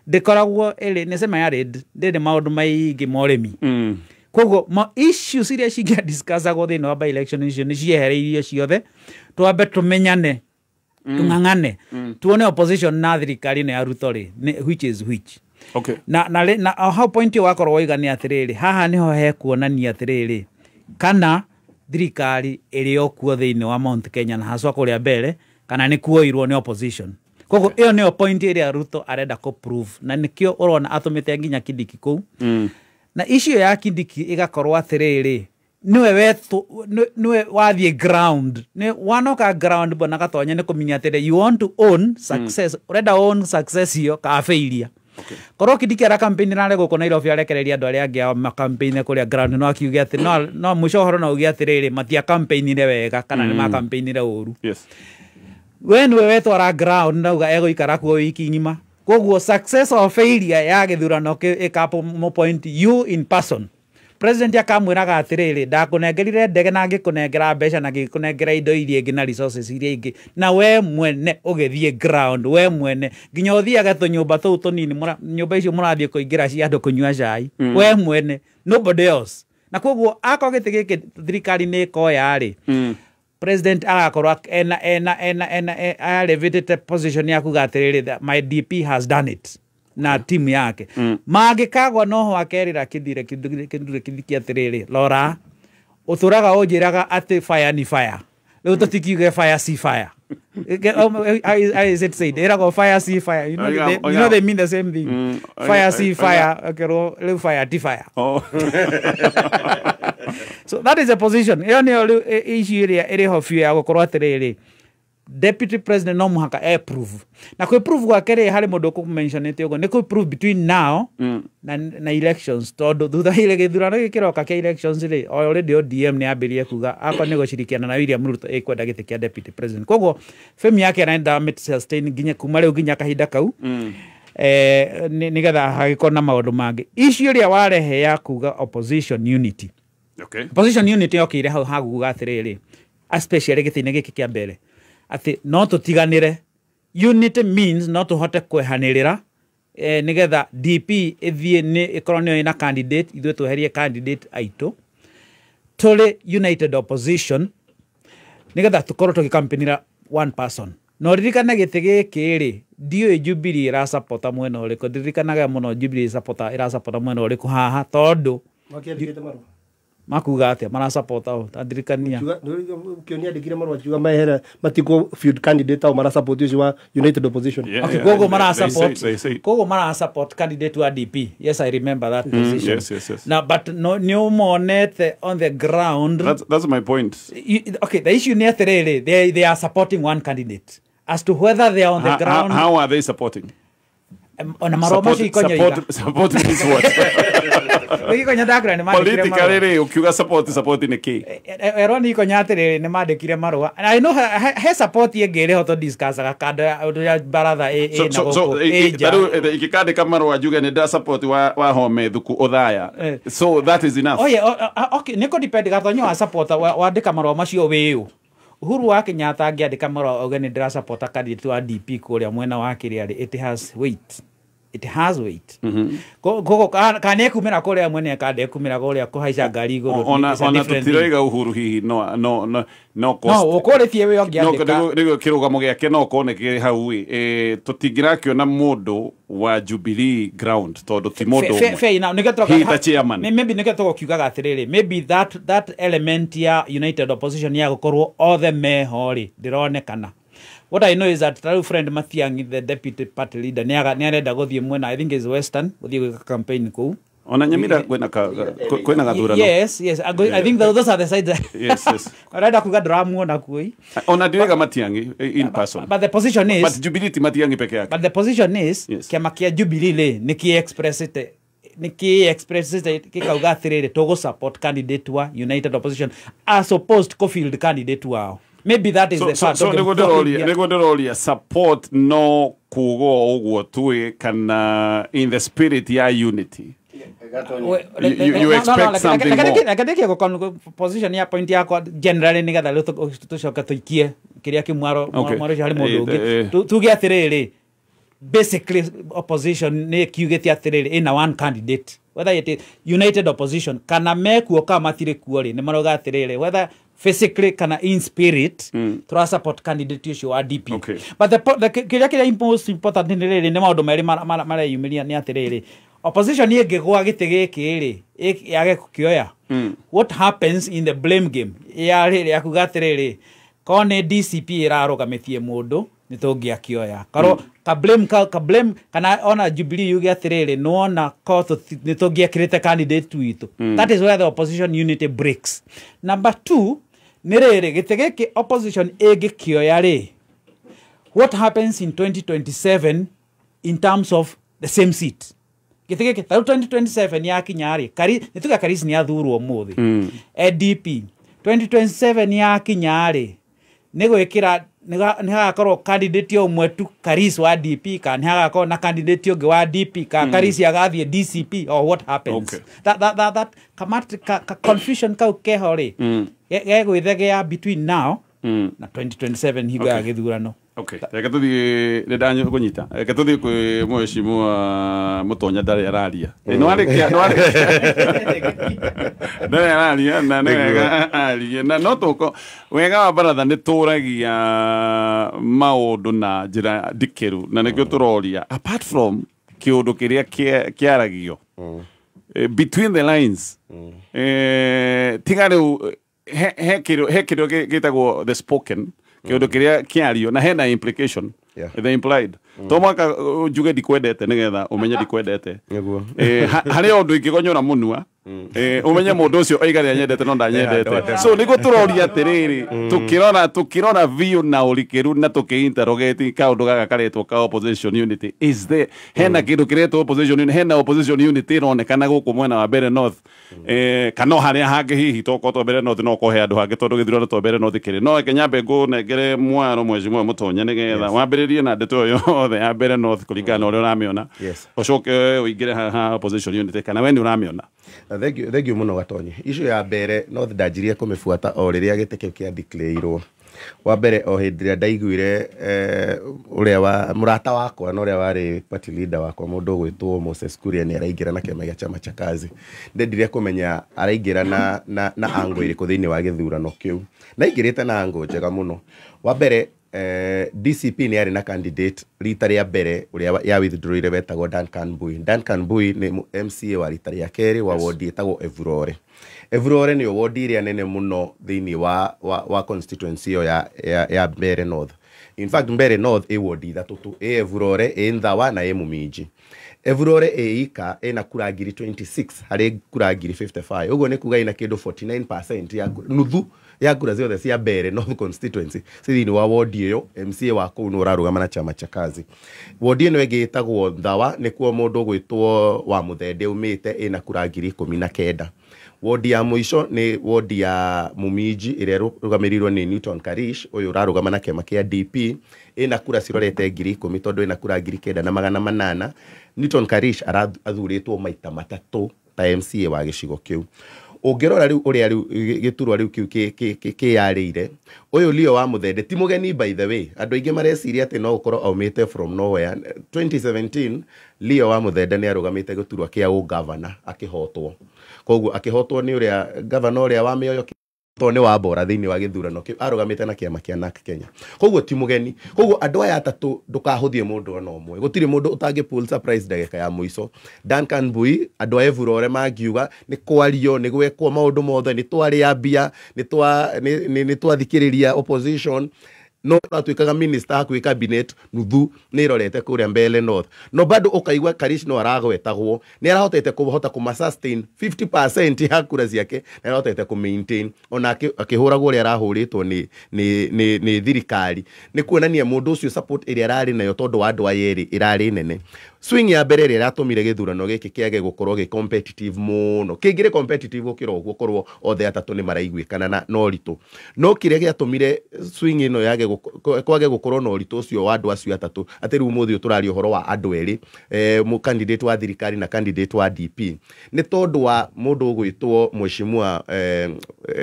ndĩkoragwo ĩrĩ nĩ sema arid, ndĩrĩ maũndũ maingĩ ma ũrĩmi. Koguo issues iria cingĩadiscussagwo thĩinĩ wa by election icio nĩ ciehereirio ciothe, twambe tũmenyane, tũng'ang'ane, tuone opposition na thirikari ĩno ya Ruto rĩ, which is which. Na hau point ĩyo wakorwo waiga nĩ atĩrĩrĩ, haha nĩho hekuonania atĩrĩrĩ kana thirikari ĩrĩ o kuo thĩinĩ wa Mount Kenya na haswa kũrĩa Mbeere kana nĩ kuoirwo nĩ opposition. Koguo ĩyo nĩyo point ĩrĩa Ruto arenda kũ prove na nĩkĩo ũrona atũmĩte nginya Kindiki kũu. Na issue ya Kindiki ĩgakorwo atĩrĩrĩ, nĩwe nĩwe wathiĩ ground, nĩ wanoka ground bwana Gatonye nĩ kũmenya atĩrĩ you want to own success, ũrenda own success iyo ka failure. Korwo Kindiki ara campaign rare gũkũ Nairobi arekereria andũ arĩa angĩ ao ma campaign kũrĩa ground, no akiuge atĩ no mũico ũhoro no uge atĩrĩrĩ matia campaignire wega kana nĩ ma campaignire ũru. We nĩwe wetwara ground na uga egũikara kuo wiki ng'ima. Koguo success or failure ya gĩthurano ĩka point you in person. President akamwĩraga atĩrĩrĩ ndakũnengerire ndege na ngĩkũnengera mbeca na ngĩkũnengera indo iria ingĩ na resources iria ingĩ, na we mwene ũgĩthiĩ ground, we mwene nginya ũthiage tũnyũmba tũu tũnini, nyũmba icio mũrathiĩ kũingĩra cia andũ kũnyua cai, we mwene, nobody else. Na koguo akorwo gĩtĩ gĩkĩ thirikari nĩ ĩkoya rĩ, president agakorwo ena elevated position ya kuga atĩrĩrĩ, that my DP has done it na timu yake. Mangĩkagwa noho akerĩra Kithure Kindiki atĩrĩrĩ, rora ũtũraga ũnjĩraga atĩ fire ni fire, rĩu tũtikiuge fire si fire. How is it said? Ĩragwo fire si fire. You know, they, you know they mean the same thing. Fire si fire, okay, rĩu fire ti fire. Oh. So that is a position. Ĩyo nĩyo issue ĩrĩa ĩrĩ ho biũ ya gũkorwo atĩrĩrĩ, deputy president no mũhaka approve. Na kũ approve gwake rĩ, harĩ mũndũ ũkũmentionĩte ũguo, nĩ kũ approve between now na elections, tondũ thutha ile gĩthurano gĩkĩroka kĩa elections rĩ, already ODM nĩ yambĩrĩrie kuga akwa nĩ gũcirikiana na William Ruto ĩkwenda gĩtĩ kĩa deputy president. Koguo fame yake arenda sustain nginya kuma rĩu nginya kahinda kau, nĩgetha hagĩkorwo na maũndũ mangĩ. Issue ĩrĩa warehe ya kuga opposition unity. Okay. Opposition unity yokire hau haguga atĩrĩrĩ, especially gĩtĩ-inĩ gĩkĩ kĩa mbere, atĩ no tũtiganĩre. Unity means no tũhote kwehanĩrĩra, nĩgetha DP ĩthiĩ nĩ ĩkorwo nĩyo ĩna candidate, ithuĩ tweherie candidate aitũ, tũrĩ united opposition, nĩgetha tũkorwo tũgĩkampenĩra one person. No ririkane gĩtĩ gĩkĩ rĩ, ndiũĩ Jubilee ĩrasapota mwena ũrĩkũ, ndirikanaga mũno Jubilee ĩrasapota mwena ũrĩkũ haha, tondũ Makĩandĩkĩte marũa makuga atĩa marasapota ũ tandirikania Kĩonia andĩkire marũa akiuga mehere matikũ field candidate au marasupport ũcio wa United Opposition. Okay, koguo marasupport, koguo marasupport candidate wa DP. Yes, I remember that position. Yes, yes, yes. Now, but no, nĩ ũmonete on the ground. That's my point. Okay, the issue nĩ atĩrĩrĩ, they are supporting one candidate. As to whether they are on the ground, how are they supporting? Ona marũa macio ikonyo iga. Support means what? Ikonya ndakũra nĩ mandĩkire Politically rĩ, ukiuga support nĩ kĩ? Erwo nĩ ikonya atĩrĩrĩ, nĩ mandĩkire marũa. And I know he support ĩngĩ ĩrĩ ho tũ-discussaga kando ya ũndũ ya baratha ĩ na gũkũ ĩ nja. Tarĩu ingĩkandĩka marũa njuge nĩ nda support wa Home Thuku Othaya. So that is enough. Oh yeah, okay, nĩ kũ depend gatonyo wa support wandĩka marũa macio wĩũ. Uhuru wa Kenyatta angĩandĩka marũa auge nĩ ndĩra support candidate wa DP kũrĩa mwena wa kĩrĩa rĩ, it has weight. It has weight. Koguo kana ekumĩra kũrĩa mwene kana ekumĩra kũrĩa kũhaica ngari igũrũ. Ona tũtiroiga Uhuru hihi no no no no cost. No ũkũrĩtie wĩ ũngĩandĩka. No kĩrũgamo gĩake no kone kĩrĩ hau ĩ, tũtingĩrakĩona mũndũ wa Jubilee ground tondũ ti mũndũ ũmwe. Fair enough. Nĩkĩo tũroka. He chairman. Maybe nĩkĩo tũgũkiugaga atĩrĩrĩ, maybe that element ya United Opposition ya gũkorwo othe meho rĩ, ndĩronekana. What I know is that tarĩu friend Matiang'i, the deputy party leader, nĩ arenda gũthiĩ mwena, I think is Western, gũthiĩ gwĩka campaign kũu. Ona Nyamira kwĩna gathurano. Yes, yes. I think those are the sides. Yes, yes. Arenda kuga ndĩramuona kuo. Ona ndiwega Matiang'i in person. But the position is, but Jubilee ti Matiang'i peke yake. But the position is, kĩama kĩa Jubilee rĩ, nĩ kĩ-expressĩte gĩkauga atĩrĩrĩ, tũgũ support candidate wa United Opposition as opposed kũ field candidate wao. Maybe that is the part. So nĩguo ndĩroria support no kuga ũguo tu kana in the spirit ya unity. You expect something more. Reke position ya point yakwa generally nĩgetha rĩu tũcoke tũikie kĩrĩa kĩmwaro mwaro ũcio harĩ mũndũ ũngĩ. Tuge atĩrĩrĩ, basically opposition nĩ kiugĩte atĩrĩrĩ ĩna one candidate, whether it is united opposition kana mekuo kana matirĩ kuo rĩ, nĩ marauga atĩrĩrĩ whether physically kana in spirit tura support candidate ũcio wa DP. Okay. But the kĩrĩa kĩrĩa most important nĩ rĩrĩ, nĩ maũndũ merĩ mareyumĩria nĩ atĩrĩrĩ, opposition ĩngĩgũa gĩtĩ gĩkĩ rĩ, yage gũkĩoya, what happens in the blame game ya rĩrĩ ya kuga atĩrĩrĩ, korwo nĩ DCP ĩrarũgamĩtie mũndũ nĩ tũngĩakĩoya, korwo ka blame kana ona Jubilee yuge atĩrĩrĩ nĩwona korwo nĩ tũngĩekĩrĩte candidate witũ. That is where the opposition unity breaks. Number two nĩ rĩrĩ, gĩtĩ gĩkĩ opposition ĩngĩkĩoya rĩ, what happens in 2027 in terms of the same seat? Gĩtĩ gĩkĩ tarĩu 2027 yakinya rĩ, nĩ tuge Karisi nĩ athurwo ũmũthĩ, DP 2027 yakinya rĩ, nĩ gwĩkĩra nĩ hagakorwo candidate ũmwe tu Karisi wa DP, kana nĩ hagakorwo na candidate ũngĩ wa DP, kana Karisi agathiĩ DCP, or what happens? Okay. That ka confusion kau keho rĩ, gegwĩthegea between now na 2027 hingo ya gĩthurano. Okay, reke tũthiĩ nĩ ndanyũkũnyita. Reke tũthiĩ kwĩ mheshimiwa Mũtonya ndarĩ araria. No arĩkia no arĩkia. Ndarĩ araria na nĩ wega arie. Na no tũko wega wa baratha nĩ tũragia maũndũ na njĩra ndikĩru na nĩkĩo tũroria apart from kĩũndũ kĩrĩa kĩaragio between the lines tiga rĩu he kĩrĩa gĩtagwo the spoken kĩũndũ kĩrĩa kĩario na hena implication the implied to mwaka njuge ndikwendete nĩgetha ũmenye ndikwendete harĩ ũndũ ingĩgonyora mũnua umenye mũndũ ũcio oiga nĩ anyendete no ndanyendete so nĩguo tũroria atĩrĩrĩ tũkĩrora view na ũrikĩru na tũkĩ-interrogate kaũndũ gaka karetwo ka opposition unity is there hena kĩndũ kĩretwo opposition unity hena opposition unity ĩronekana gũkũ mwena wa Mbeere North kana harĩa hangĩ hihi tokorwo Mbeere North no kũhe andũ hangĩ tondũ gĩthurano to Mbeere North kĩrĩ no reke nyambe ngũnengere mwaro mheshimiwa Mũtonya nĩgetha wambĩrĩrie na ndeto ĩyo yothe ya Mbeere North kũringana na ũrĩa ũramĩona ũcoke ũingĩre haha opposition unity kana we nĩ ũramĩona. Thank you muno Gatonyi. Issue ya Mbeere North ndanjirie kũmĩbuata o rĩrĩa gĩtĩ kĩu kĩa declare-irwo. Wa mbere o hĩndĩ ĩrĩa ndaiguire ũrĩa wa mũrata wakwa na ũrĩa warĩ party leader wakwa mũndũ ũgwĩtwo Moses Kuria nĩ araingĩra na kĩama gĩa Chama cha Kazi. Ndendire kũmenya araingĩra na ango ĩrĩkũ thĩinĩ wa gĩthurano kĩu. Na aingĩrĩte na ango njega mũno. Wa mbere DCP nĩ arĩ na candidate rita rĩa mbere ũrĩa ya withdrawire wetagwo Duncan Mbui. Duncan Mbui nĩ MCA wa rita rĩa kerĩ wa ward ĩtagwo Evurore. Evurore nĩyo ward ĩrĩa nene mũno thĩinĩ wa constituency ĩyo ya Mbeere North. In fact Mbeere North ĩ ward ithatũ tu, ĩ Evurore, ĩ Nthawa na ĩ Muminji. Evurore ĩ ika ĩna kura 26,000 harĩ kura 55,000. Ũguo nĩ kuga ĩna kĩndũ 49% ya nuthu ya kura ciothe cia Mbeere North constituency thĩinĩ wa ward ĩyo. MCA wa kũu nĩ ũrarũgama na Chama cha Kazi. Ward ĩno ĩngĩ ĩtagwo Nthawa nĩkuo mũndũ ũgwĩtwo wa Mũthende umĩte ĩna kura 19,000. Ward ya mũico nĩ ward ya Muminji ĩrĩa ĩrũgamĩrĩirwo nĩ Newton Karish ũyũ ũrarũgama na kĩama kĩa DP ĩna kura cirorete 10,000 tondũ ĩna kura 9,800. Newton Karish athurĩtwo maita matatũ ta MCA wa gĩcigo kĩu. Ũngĩrora rĩu ũrĩa rĩu gĩturwa rĩu kĩu kĩyarĩire ũyũ Leo wa Mũthende ti mũgeni by the way. Andũ aingĩ mareciria atĩ no ũkorwo aumĩte from nowhere. 2017 Leo wa Mũthende nĩ arũgamĩte gĩturwa kĩa ũgavana akĩhotwo. Koguo akĩhotwo nĩ ũrĩa gavana ũrĩa wa mĩoyo tondũ nĩ wa mbora thĩinĩ wa gĩthurano kĩu arũgamĩte na kĩama kĩa NARC Kenya. Koguo ti mũgeni. Koguo andũ aya atatũ ndũkahũthie mũndũ ona ũmwe. Gũtirĩ mũndũ ũtangĩ pull surprise ndagĩka ya mũico. Duncan Mbui andũ a Evurore mangiuga nĩ kwario nĩ gwekwo maũndũ mothe nĩ twarĩa mbia nĩ twathikĩrĩria opposition no atuĩkaga minister hakuhĩ cabinet nuthu nĩ ĩrorete kũrĩa Mbeere North. No bado ũkaigua Karish no aragwetagwo nĩ arahotete kũhota kũma sustain 50% ya kura ciake nĩ arahotete kũ maintain ona akĩhũragwo ũrĩa arahũrĩtwo nĩ thirikari. Nĩ kuonania mũndũ ũcio support ĩrĩa ararĩ nayo tondũ wa andũ aya erĩ ĩrarĩ nene. Swing ya mbere ĩrĩa ĩratũmire gĩthurano gĩkĩ kĩage gũkorwo gĩ competitive mũno. Kĩngĩrĩ competitive gũkĩra ũguo korwo othe atatũ nĩ maraiguĩkana na ũritũ. No kĩrĩa gĩatũmire swing ĩno yage kwage gũkorwo na ũritũ ũcio wa andũ acio atatũ atĩ rĩu ũmũthĩ ũyũ tũraria ũhoro wa andũ erĩ candidate wa thirikari na candidate wa DP nĩ tondũ wa mũndũ ũgwĩtwo mheshimiwa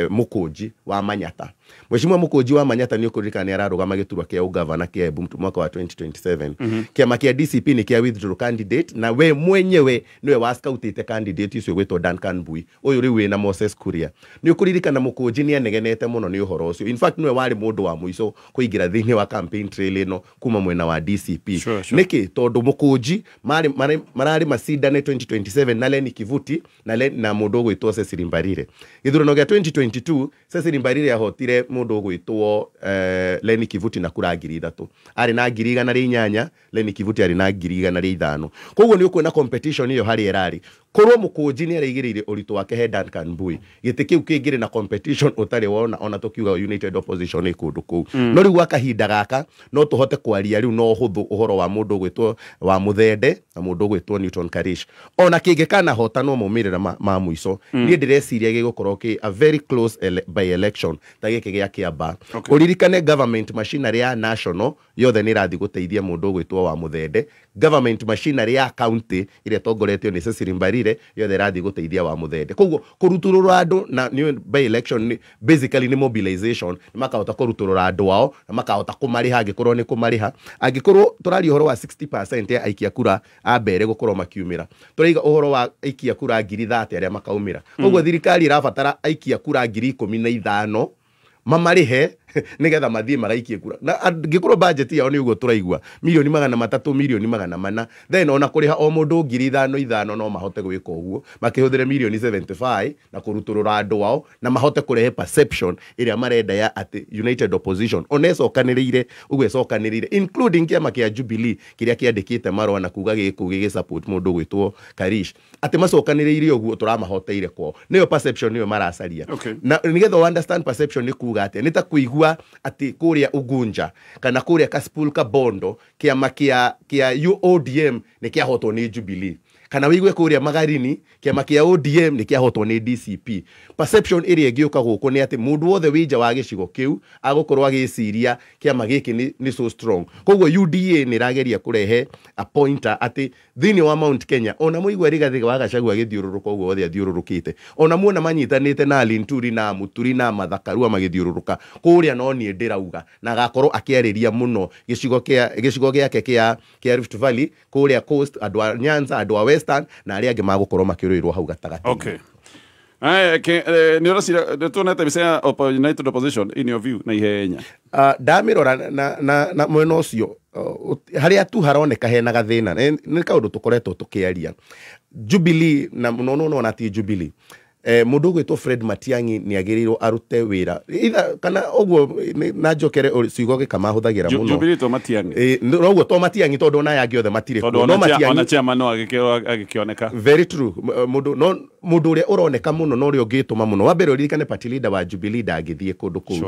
Mũkũnji wa Manyata. Mheshimiwa Mũkũnji wa Manyata nĩ ũkũririkana nĩ ararũgama gĩturwa kĩa ũgavana kĩa Embu mwaka wa 2027. Kĩama kĩa DCP nĩ kĩa withdraw candidate na we mwenyewe nĩwe wa scoutĩte candidate ũcio ũgwĩtwo Duncan Mbui ũyũ rĩu wĩna Moses Kuria. Nĩ ũkũririkana Mũkũnji nĩ anegenete mũno nĩ ũhoro ũcio. In fact nĩwe warĩ mũndũ wa mũico kũingĩra thĩinĩ wa campaign trail ĩno kuma mwena wa DCP. Nĩkĩ? Tondũ Mũkũnji mararĩ macindane 2027 na Lenny Kivuti na mũndũ ũgwĩtwo Cecily Mbarire. Gĩthurano gĩa 2022 Cecily Mbarire ahotire mũndũ ũgwĩtwo Lenny Kivuti na kura 3,000. Arĩ na 108,000, Lenny Kivuti arĩ na 105,000. Koguo nĩ ũkuona competition ĩyo harĩa ĩrarĩ. Korwo Mũkũnji nĩ araigĩrĩire ũritũ wake he Duncan Mbui gĩtĩ kĩu kĩngĩrĩ na competition ũtarĩ wona ona tũkiuga united opposition ĩ kũndũ kũu. No rĩu gwa kahinda gaka no tũhote kwaria rĩu no ũhũthũ ũhoro wa mũndũ ũgwĩtwo wa Mũthende na mũndũ ũgwĩtwo Newton Karish. Ona kĩngĩkana hotanwo maumĩrĩra ma mũico niĩ ndĩreciria gĩgũkorwo kĩ a very close by election ta gĩkĩ gĩkĩ gĩa Kĩambaa. Ũririkane government machinery ya national yothe nĩ ĩrathiĩ gũteithia mũndũ ũgwĩtwo wa Mũthende. Government machinery ya county ĩrĩa ĩtongoretio nĩ Cecily Mbarire yothe ĩrathiĩ gũteithia wa Mũthende. Koguo kũrutũrũra andũ na nĩ by election nĩ basically nĩ mobilization, nĩ makahota kũrutũrũra andũ ao na makahota kũmarĩha angĩkorwo nĩ kũmarĩha. Angĩkorwo tũraria ũhoro wa 60% ya aikia kura a mbere gũkorwo makiumĩra, tũraiga ũhoro wa aikia kura 30,000 arĩa makaumĩra. Koguo thirikari ĩrabatara aikia kura 15,000 mamarĩhe nĩgetha mathiĩ maraikie kura. Na angĩkorwo budget yao nĩ ũguo tũraigua 300,000,000 400,000,000, then ona kũrĩha o mũndũ 5,000 no mahote gwĩka ũguo makĩhũthĩre 75,000,000 na kũrutũrũra andũ ao na mahote kũrehe perception ĩrĩa marenda ya atĩ United Opposition ona ĩcokanĩrĩire ũguo ĩcokanĩrĩire, including kĩama kĩa Jubilee kĩrĩa kĩandĩkĩte marũa na kuga gĩkũ gĩgĩ support mũndũ gwĩtwo Karish, atĩ macokanĩrĩire ũguo tũramahoteire kwao. Nĩyo perception nĩyo maracaria. Na nĩgetha understand perception nĩ kuga atĩa, nĩ ta kũigua atĩ kũrĩa Ugunja kana kũrĩa Kasipul Kabondo kĩama kĩa ODM nĩ kĩahotwo nĩ Jubilee, kana wĩigue kũrĩa Magarini kĩama kĩa ODM nĩ kĩahotwo nĩ DCP. Perception ĩrĩa ĩngĩũka gũkũ nĩ atĩ mũndũ wothe wĩ nja wa gĩcigo kĩu agũkorwo agĩciria kĩama gĩkĩ nĩ so strong. Koguo UDA nĩ ĩrageria kũrehe a pointer atĩ thĩinĩ wa Mount Kenya ona mũigua Rigathĩ wa Gachagua agĩthiũrũrũka ũguo othe athiũrũrũkĩte, ona muona manyitanĩte na Linturi na Muturi na Mathakarua magĩthiũrũrũka kũrĩa, no niĩ ndĩrauga na agakorwo akĩarĩria mũno gĩcigo gĩake kĩa Rift Valley, kũrĩa Coast, andũ a Nyanza, andũ a Western na arĩa angĩ magũkorwo makĩrũĩrwo hau gatagatĩ. Okay. Nĩ ũracira tuonete mbica ya United Opposition in your view na ihenya. Ndamirora na mwena ũcio harĩa tu haroneka hena gathĩna nĩ kaũndũ tũkoretwo tũkĩaria Jubilee na no na ti Jubilee. Mũndũ ũgwĩtwo Fred Matiang'i nĩ agĩrĩirwo arute wĩra either kana ũguo na njokere ciugo gĩka mahũthagĩra mũno Jubilee to Matiang'i. No ũguo to Matiang'i tondũ ona aya angĩ othe matirĩ kuo. No Matiang'i ona chairman no agĩkĩoneka. Very true. Mũndũ no mũndũ ũrĩa ũroneka mũno na ũrĩa ũngĩtũma mũno wa mbere ũririkane party leader wa Jubilee ndangĩthiĩ kũndũ kũu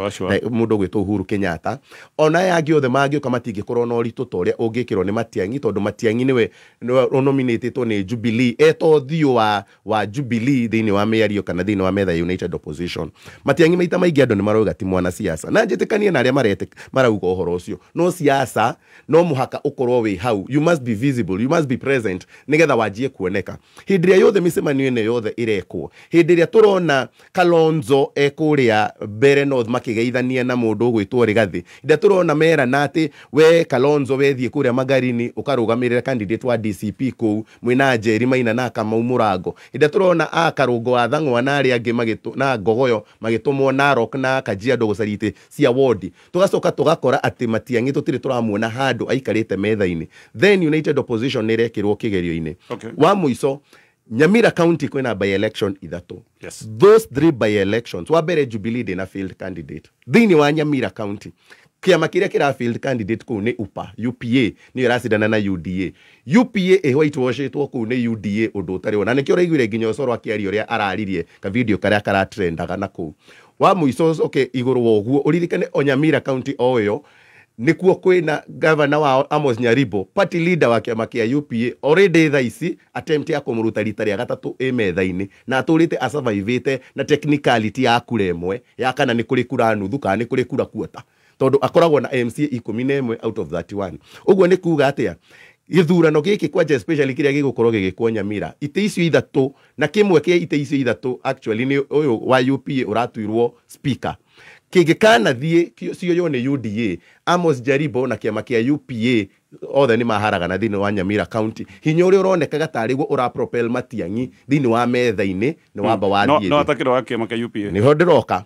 mũndũ ũgwĩtwo Uhuru Kenyatta. Ona aya angĩ othe mangĩũka matingĩkorwo na ũritũ ta ũrĩa ũngĩkĩrwo nĩ Matiang'i tondũ Matiang'i nĩwe ũnominĩtĩtwo nĩ Jubilee eta ũthiũ wa Jubilee thĩinĩ wa mĩario kana thĩinĩ wa metha United Opposition. Matiang'i maita maingĩ andũ nĩ marauga ti mwana siasa na njĩtĩkanie na arĩa marauga ũhoro ũcio. No siasa no mũhaka ũkorwo wĩ hau, you must be visible, you must be present nĩgetha wanjie kuoneka. Hĩndĩ ĩrĩa yothe mĩcemanio ĩno yothe ĩrekwo, hĩndĩ ĩrĩa tũrona Kalonzo ekũrĩa Mbere North makĩgeithania na mũndũ ũgwĩtwo Rigathĩ, hĩndĩ ĩrĩa tũrona merana atĩ we Kalonzo wethiĩ kũrĩa Magarini ũkarũgamĩrĩra candidate wa DCP kũu mwĩna Njeri Maina na Kamau Mũrango, hĩndĩ ĩrĩa tũrona a Karũngo wa Thang'wa na arĩa angĩ na Ngogoyo magĩtũmwo Narok na Kajiado gũcaria itĩ cia wodi, tũgacoka tũgakora atĩ Matiang'i tũtirĩ tũramuona handũ aikarĩte metha-inĩ, then United Opposition nĩ ĩrekĩrwo kĩgerio-inĩ. Wa mũico Nyamira County kwĩna by election ithatũ. Yes. Those three by elections, wa mbere Jubilee ndĩna field candidate thĩinĩ wa Nyamira County. Kĩama kĩrĩa kĩra field candidate kũu nĩ UPA, UPA nĩyo ĩracindana na UDA. UPA ĩ whitewashĩtwo kũu nĩ UDA ũndũ ũtarĩ wona, na nĩkĩo ũraiguire nginya Osoro akĩaria ũrĩa araririe ka video karĩa karatrendaga na kũu. Wa mũico ũcoke igũrũ wa ũguo ũririkane o Nyamira County o ĩyo nĩkuo kwĩna governor wao Amos Nyaribo, party leader wa kĩama kĩa UPA already thaa ici attempt ya kũmũruta rita rĩa gatatũ ĩ metha-inĩ na atũrĩte asurvivĩte na technicality ya kura ĩmwe ya kana nĩ kũrĩ kura nuthu kana nĩ kũrĩ kura kuota, tondũ akoragwo na MCA 11 out of 31. Ũguo nĩ kuga atĩa gĩthurano gĩkĩ kwanja especially kĩrĩa gĩgũkorwo gĩgĩkwo Nyamira, itĩ icio ithatũ na kĩmwe kĩa itĩ icio ithatũ actually nĩ ũyũ wa UPA ũratuirwo speaker kĩngĩkanathiĩ cioywo nĩ UDA, Amos Jaribo na kĩama kĩa UPA othe nĩ maharagana thĩinĩ wa Nyamira County. Hinya ũrĩa ũronekaga tarĩ guo ũrapropel Matiang'i thĩinĩ wa metha-inĩ nĩ wamba wathiĩ no atakĩrwo wa kĩama kĩa UPA nĩho ndĩroka.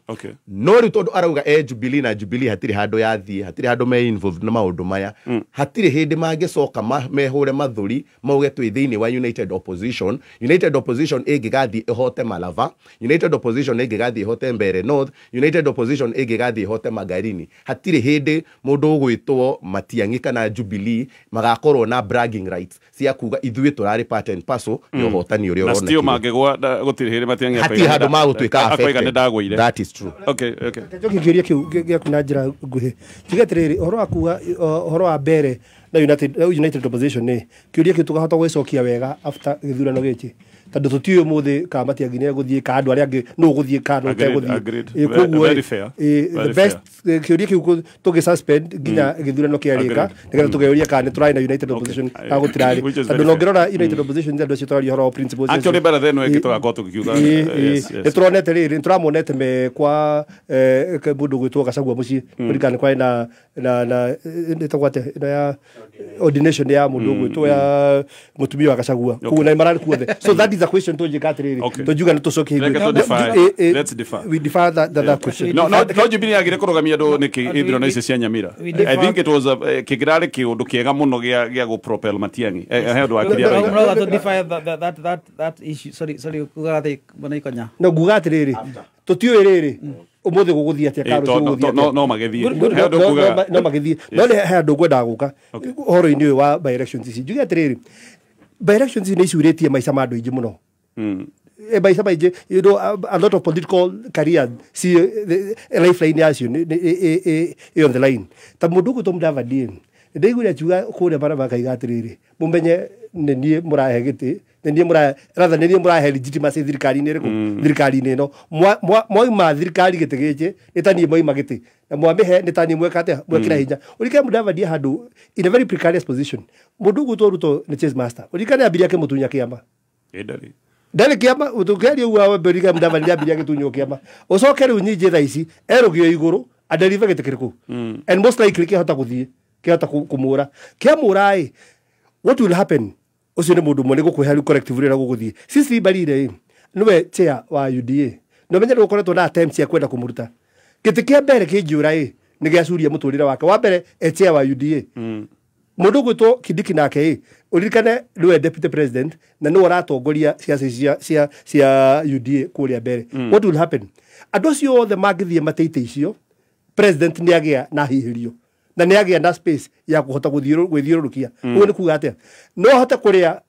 No rĩu tondũ arauga e Jubilee na Jubilee hatirĩ handũ yathiĩ, hatirĩ handũ me involved na maũndũ maya, hatirĩ hĩndĩ mangĩcoka mehũre mathuri mauge twĩ thĩinĩ wa United Opposition. United Opposition ĩngĩgathiĩ ĩhote Malava, United Opposition ĩngĩgathiĩ ĩhote Mbere North, United Opposition ĩngĩgathiĩ ĩhote Magarini, hatirĩ hĩndĩ mũndũ ũgwĩtwo Matiang'i kana Jubilee magakorwo na bragging rights cia kuga ithuĩ tũrarĩ part and parcel ya ũhotani ũrĩa ũronekire. Na still mangĩgwa gũtirĩ hĩndĩ Matiang'i hatirĩ handũ magũtuĩka affected. That is true. Okay, okay. Njoki kĩũria kĩu gĩaku na njĩra nguhĩ. Njuge atĩrĩrĩ, ũhoro wa kuga ũhoro wa mbere na United Opposition nĩ kĩũria kĩu tũkahota gwĩcokia wega after gĩthurano gĩkĩ. Tondũ tũtiũĩ ũmũthĩ kana Matiang'i nĩ egũthiĩ kana andũ arĩa angĩ nũ ũgũthiĩ kana nũ ũtegũthiĩ. Koguo the best kĩũria kĩu tũgĩ suspend nginya gĩthurano kĩarĩka nĩgetha tũkeyũria kana nĩ tũrarĩ na united opposition kana gũtirarĩ. Tondũ na ũngĩrora united opposition andũ acio tũraria ũhoro wa principles. Actually baratha ĩno ĩngĩ tũgakorwo tũgĩkiuga. Nĩ tũronete rĩrĩ, nĩ tũramonete me kwa mũndũ gwĩtwo Gachagua mũciĩ kũringana nĩ kwarĩ na ĩtagwo atĩa ĩno ya ordination ya mũndũ ũgwĩtwo ya mũtumia wa Gachagua. Koguo na mararĩ kuothe. So that is a question tũnjĩka atĩrĩrĩ, tũngiuga nĩ tũcokie. Let's defer. We defer that question. No Jubilee yagire kũrũgamia andũ nĩkĩ ithurano icio cia Nyamira? I think it was kĩngĩrarĩ kĩũndũ kĩega mũno gĩa gũ propel Matiang'i. He ũndũ wakiria roiga. No, defer that issue. Sorry kugaga atĩ bwana Ikonya. No nguga atĩrĩrĩ, tũtiũĩ rĩrĩ ũmũthĩ gũgũthiĩ atĩa kana rũciũ gũgũthiĩ atĩa. No magĩthiĩ. No magĩthiĩ. No nĩ he andũ ngwendaga gũka ũhoro-inĩ ũyũ wa by elections ici. Njuge atĩrĩrĩ, by elections ici nĩ icurĩtie maica ma andũ aingĩ mũno. Maica maingĩ, you know, a lot of political careers si lifeline yacio ĩ on the line. Ta mũndũ ũgwĩtwo Mudavadi, ndaiguire akiuga kũrĩa barabara akaiga atĩrĩrĩ, mũmenye nĩ niĩ mũrahe gĩtĩ, nĩ niĩ mũrahe, rather nĩ niĩ mũrahe legitimacy thirikari-inĩ ĩrĩkũ, thirikari-inĩ ĩno. Mwaima thirikari gĩtĩ gĩkĩ nĩ ta niĩ mwaima gĩtĩ, na mwamĩhe nĩ ta niĩ mweka atĩa, mwekĩra hinya. Ũririkane Mudavadi handũ in a very precarious position. Mũndũ ũgwĩtwo Ruto nĩ chase master. Ũririkane ambirie akĩmũtunya kĩama. Ndarĩ kĩama, ũtũkĩaria ũguo wambĩrĩria Mudavadi nĩambirie agĩtunywo kĩama. Ũcoke rĩu nyingĩ thaa ici erũgio igũrũ aderive gĩtĩ kĩrĩkũ? And most likely kĩahota gũthiĩ, kĩahota kũmũra. Kĩamũra ĩ, what will happen? Ũcio nĩ mũndũ ũmwe nĩ gũkũhe rĩu corrective ũrĩa gũgũthiĩ. Cecily Mbarire ĩ, nĩwe chair wa UDA. Na ũmenye nĩ gũkoretwo na attempts cia kwenda kũmũruta. Gĩtĩ kĩa mbere kĩnjũra ĩ, nĩ gĩacuria mũtũrĩre wake. Wa mbere e chair wa UDA. Mũndũ ũgwĩtwo Kindiki nake ĩ, ũririkane nĩwe deputy president na nĩwe ũratongoria ciaca cia UDA kũrĩa mbere. What will happen? Andũ acio othe mangĩthiĩ mateite icio, president nĩ agĩa na hihĩrio na nĩ agĩa na space ya kũhota gwĩthiũrũrũkia. Ũguo nĩ kuga atĩa? No ahote kũrĩa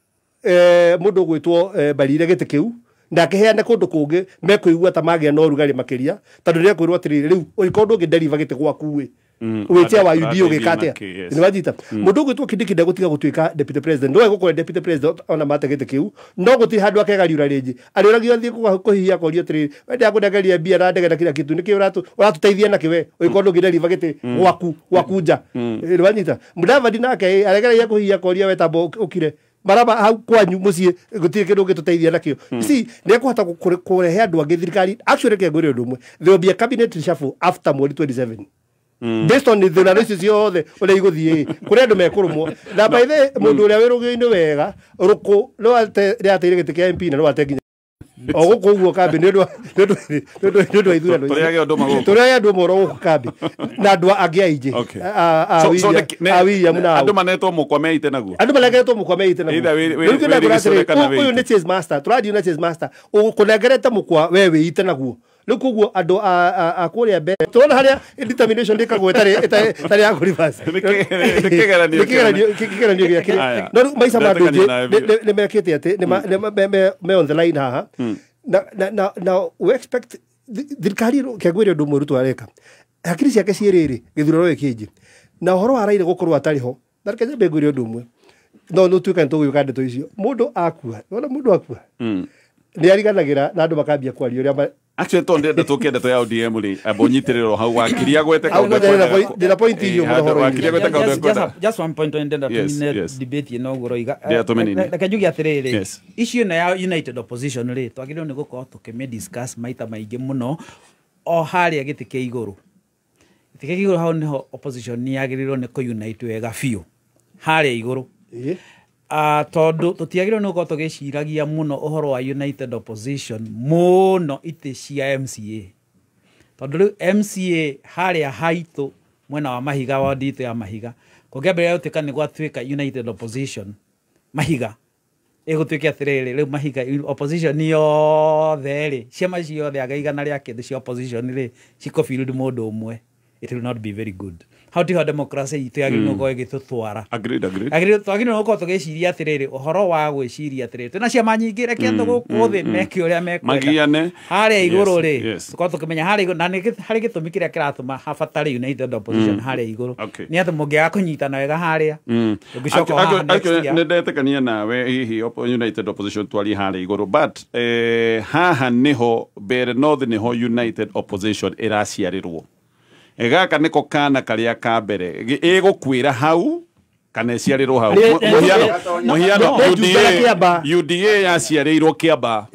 mũndũ ũgwĩtwo Mbarire gĩtĩ kĩu na akĩheane kũndũ kũngĩ mekũigua ta magĩa na ũrugarĩ makĩria, tondũ nĩ ekwĩrwo atĩrĩrĩ, rĩu ũngĩkorwo ndũngĩ-deliver gĩtĩ gwaku ĩ, wĩtia wa UDA ũgĩka atĩa? Nĩ wanyita? Mũndũ ũgwĩtwo Kindiki ndegũtiga gũtuĩka deputy president. No egũkorwo deputy president ona mate gĩtĩ kĩu, no gũtirĩ handũ akegariũra rĩngĩ. Arĩũragio athiĩ kũhihia akorio atĩrĩrĩ, we ndakũnengeria mbia na ndege na kila kitu, nĩkĩ ũratũteithia nakĩ we ũngĩkorwo ndũngĩ-deliver gĩtĩ gwaku nja? Nĩ wanyita? Mudavadi nake aregeragia kũhihia akoria we tamba ũkire maraba hau kwanyu mũciĩ gũtirĩ kĩndũ ũngĩtũteithia nakĩo. See, nĩ ekũhota kũrehe andũ angĩ thirikari. Actually reke ngwĩre ũndũ ũmwe, there will be a cabinet reshuffle after mweri 27. Based on ithurano icio ciothe ũrĩa igũthiĩ, kũrĩ andũ mekũrũmwo. Na by the way, mũndũ ũrĩa wĩ rũgĩo-inĩ wega, rũkũ no rĩateire gĩtĩ kĩa MP na no ate nginya o gũkũ ũguo kambĩ nĩ ũndũ wa ithurano. Tũrĩage andũ magũkũ. Tũrĩage andũ moro gũkũ kambĩ na andũ angĩ aingĩ. A William na andũ manetwo mũkwa meite naguo. Andũ manengeretwo mũkwa meite naguo. Ũyũ nĩ chase master, tũradio na chase master. Ũkũnengerete mũkwa we wĩite naguo. Rĩu koguo andũ a kũrĩa mbere tũrona harĩa determination ĩkagwo ĩtarĩ ya kũ-reverse. Nĩ kĩgeranio gĩa kĩrĩa. No rĩu maica ma andũ aingĩ nĩ mekĩte atĩ me on the line haha. Na we expect thirikari kĩangwĩre ũndũ ũmwe Ruto areka. Hakiri ciake ciĩ rĩrĩ gĩthurano gĩkĩ na ũhoro wa Raila gũkorwo atarĩ ho. Na reke nyambe ngwĩre ũndũ ũmwe. No nĩ tuĩka nĩ tũgũgĩũka ndeto icio. Mũndũ akua, wona mũndũ akua nĩ ariganagĩra na andũ makambia kwaria ũrĩa. Actually to ndenda tũke ndeto ya ODM rĩ, amba ũnyitĩrĩrwo hau wakiria gwete kaũndũ ekwenda. Ndĩna point icio mũno horo-inĩ. Wakiria gwete kaũndũ ekwenda. Just one point ndenda tũnine debate ĩno ũguo ũroiga. Reke njuge atĩrĩrĩ, issue ĩno ya united opposition rĩ, twagĩrĩirwo nĩ gũkorwo tũkĩmĩ discuss maita maingĩ mũno o harĩa gĩtĩ kĩa igũrũ. Gĩtĩ kĩa igũrũ hau nĩho opposition nĩ yagĩrĩirwo nĩ kũ-unite wega biũ harĩa igũrũ. Tondũ tũtiagĩrĩirwo nĩ gũkorwo tũgĩciragia mũno ũhoro wa united opposition mũno itĩ cia MCA. Tondũ rĩu MCA harĩa haitũ mwena wa Mahiga, ward itũ ya Mahiga, kũngĩambĩrĩria gũtuĩka nĩ gwatuĩka united opposition Mahiga, ĩgũtuĩke atĩrĩrĩ, rĩu Mahiga opposition yothe rĩ, ciama ciothe aga igana rĩa kĩndũ cia opposition rĩ, cikũ-field mũndũ ũmwe. It will not be very good. How tiho democracy itũ yagĩrĩirwo gũkorwo ĩgĩtũtwara. Agreed. Twagĩrĩirwo gũkorwo tũgĩciria atĩrĩrĩ, ũhoro wa gwĩciria atĩrĩrĩ, twĩna ciama nyingĩ, reke andũ gũkũ thĩ meke ũrĩa mekwenda. Magiane. Harĩa igũrũ rĩ, tũkorwo tũkĩmenya harĩa igũrũ, na nĩ harĩ gĩtũmi kĩrĩa kĩratũma habatare united opposition harĩa igũrũ. Nĩ atĩ mũngĩaga kũnyitana wega harĩa, ũngĩcoka haha next year. Nĩ ndetĩkania nawe hihi united opposition twarie harĩa igũrũ, but haha nĩho Mbeere North nĩho united opposition ĩraciarĩrwo. Gaka nĩko kana karĩa ka mbere ĩgũkuĩra hau kana ĩciarĩrwo hau. Mũhiano UDA yaciarĩirwo Kĩamba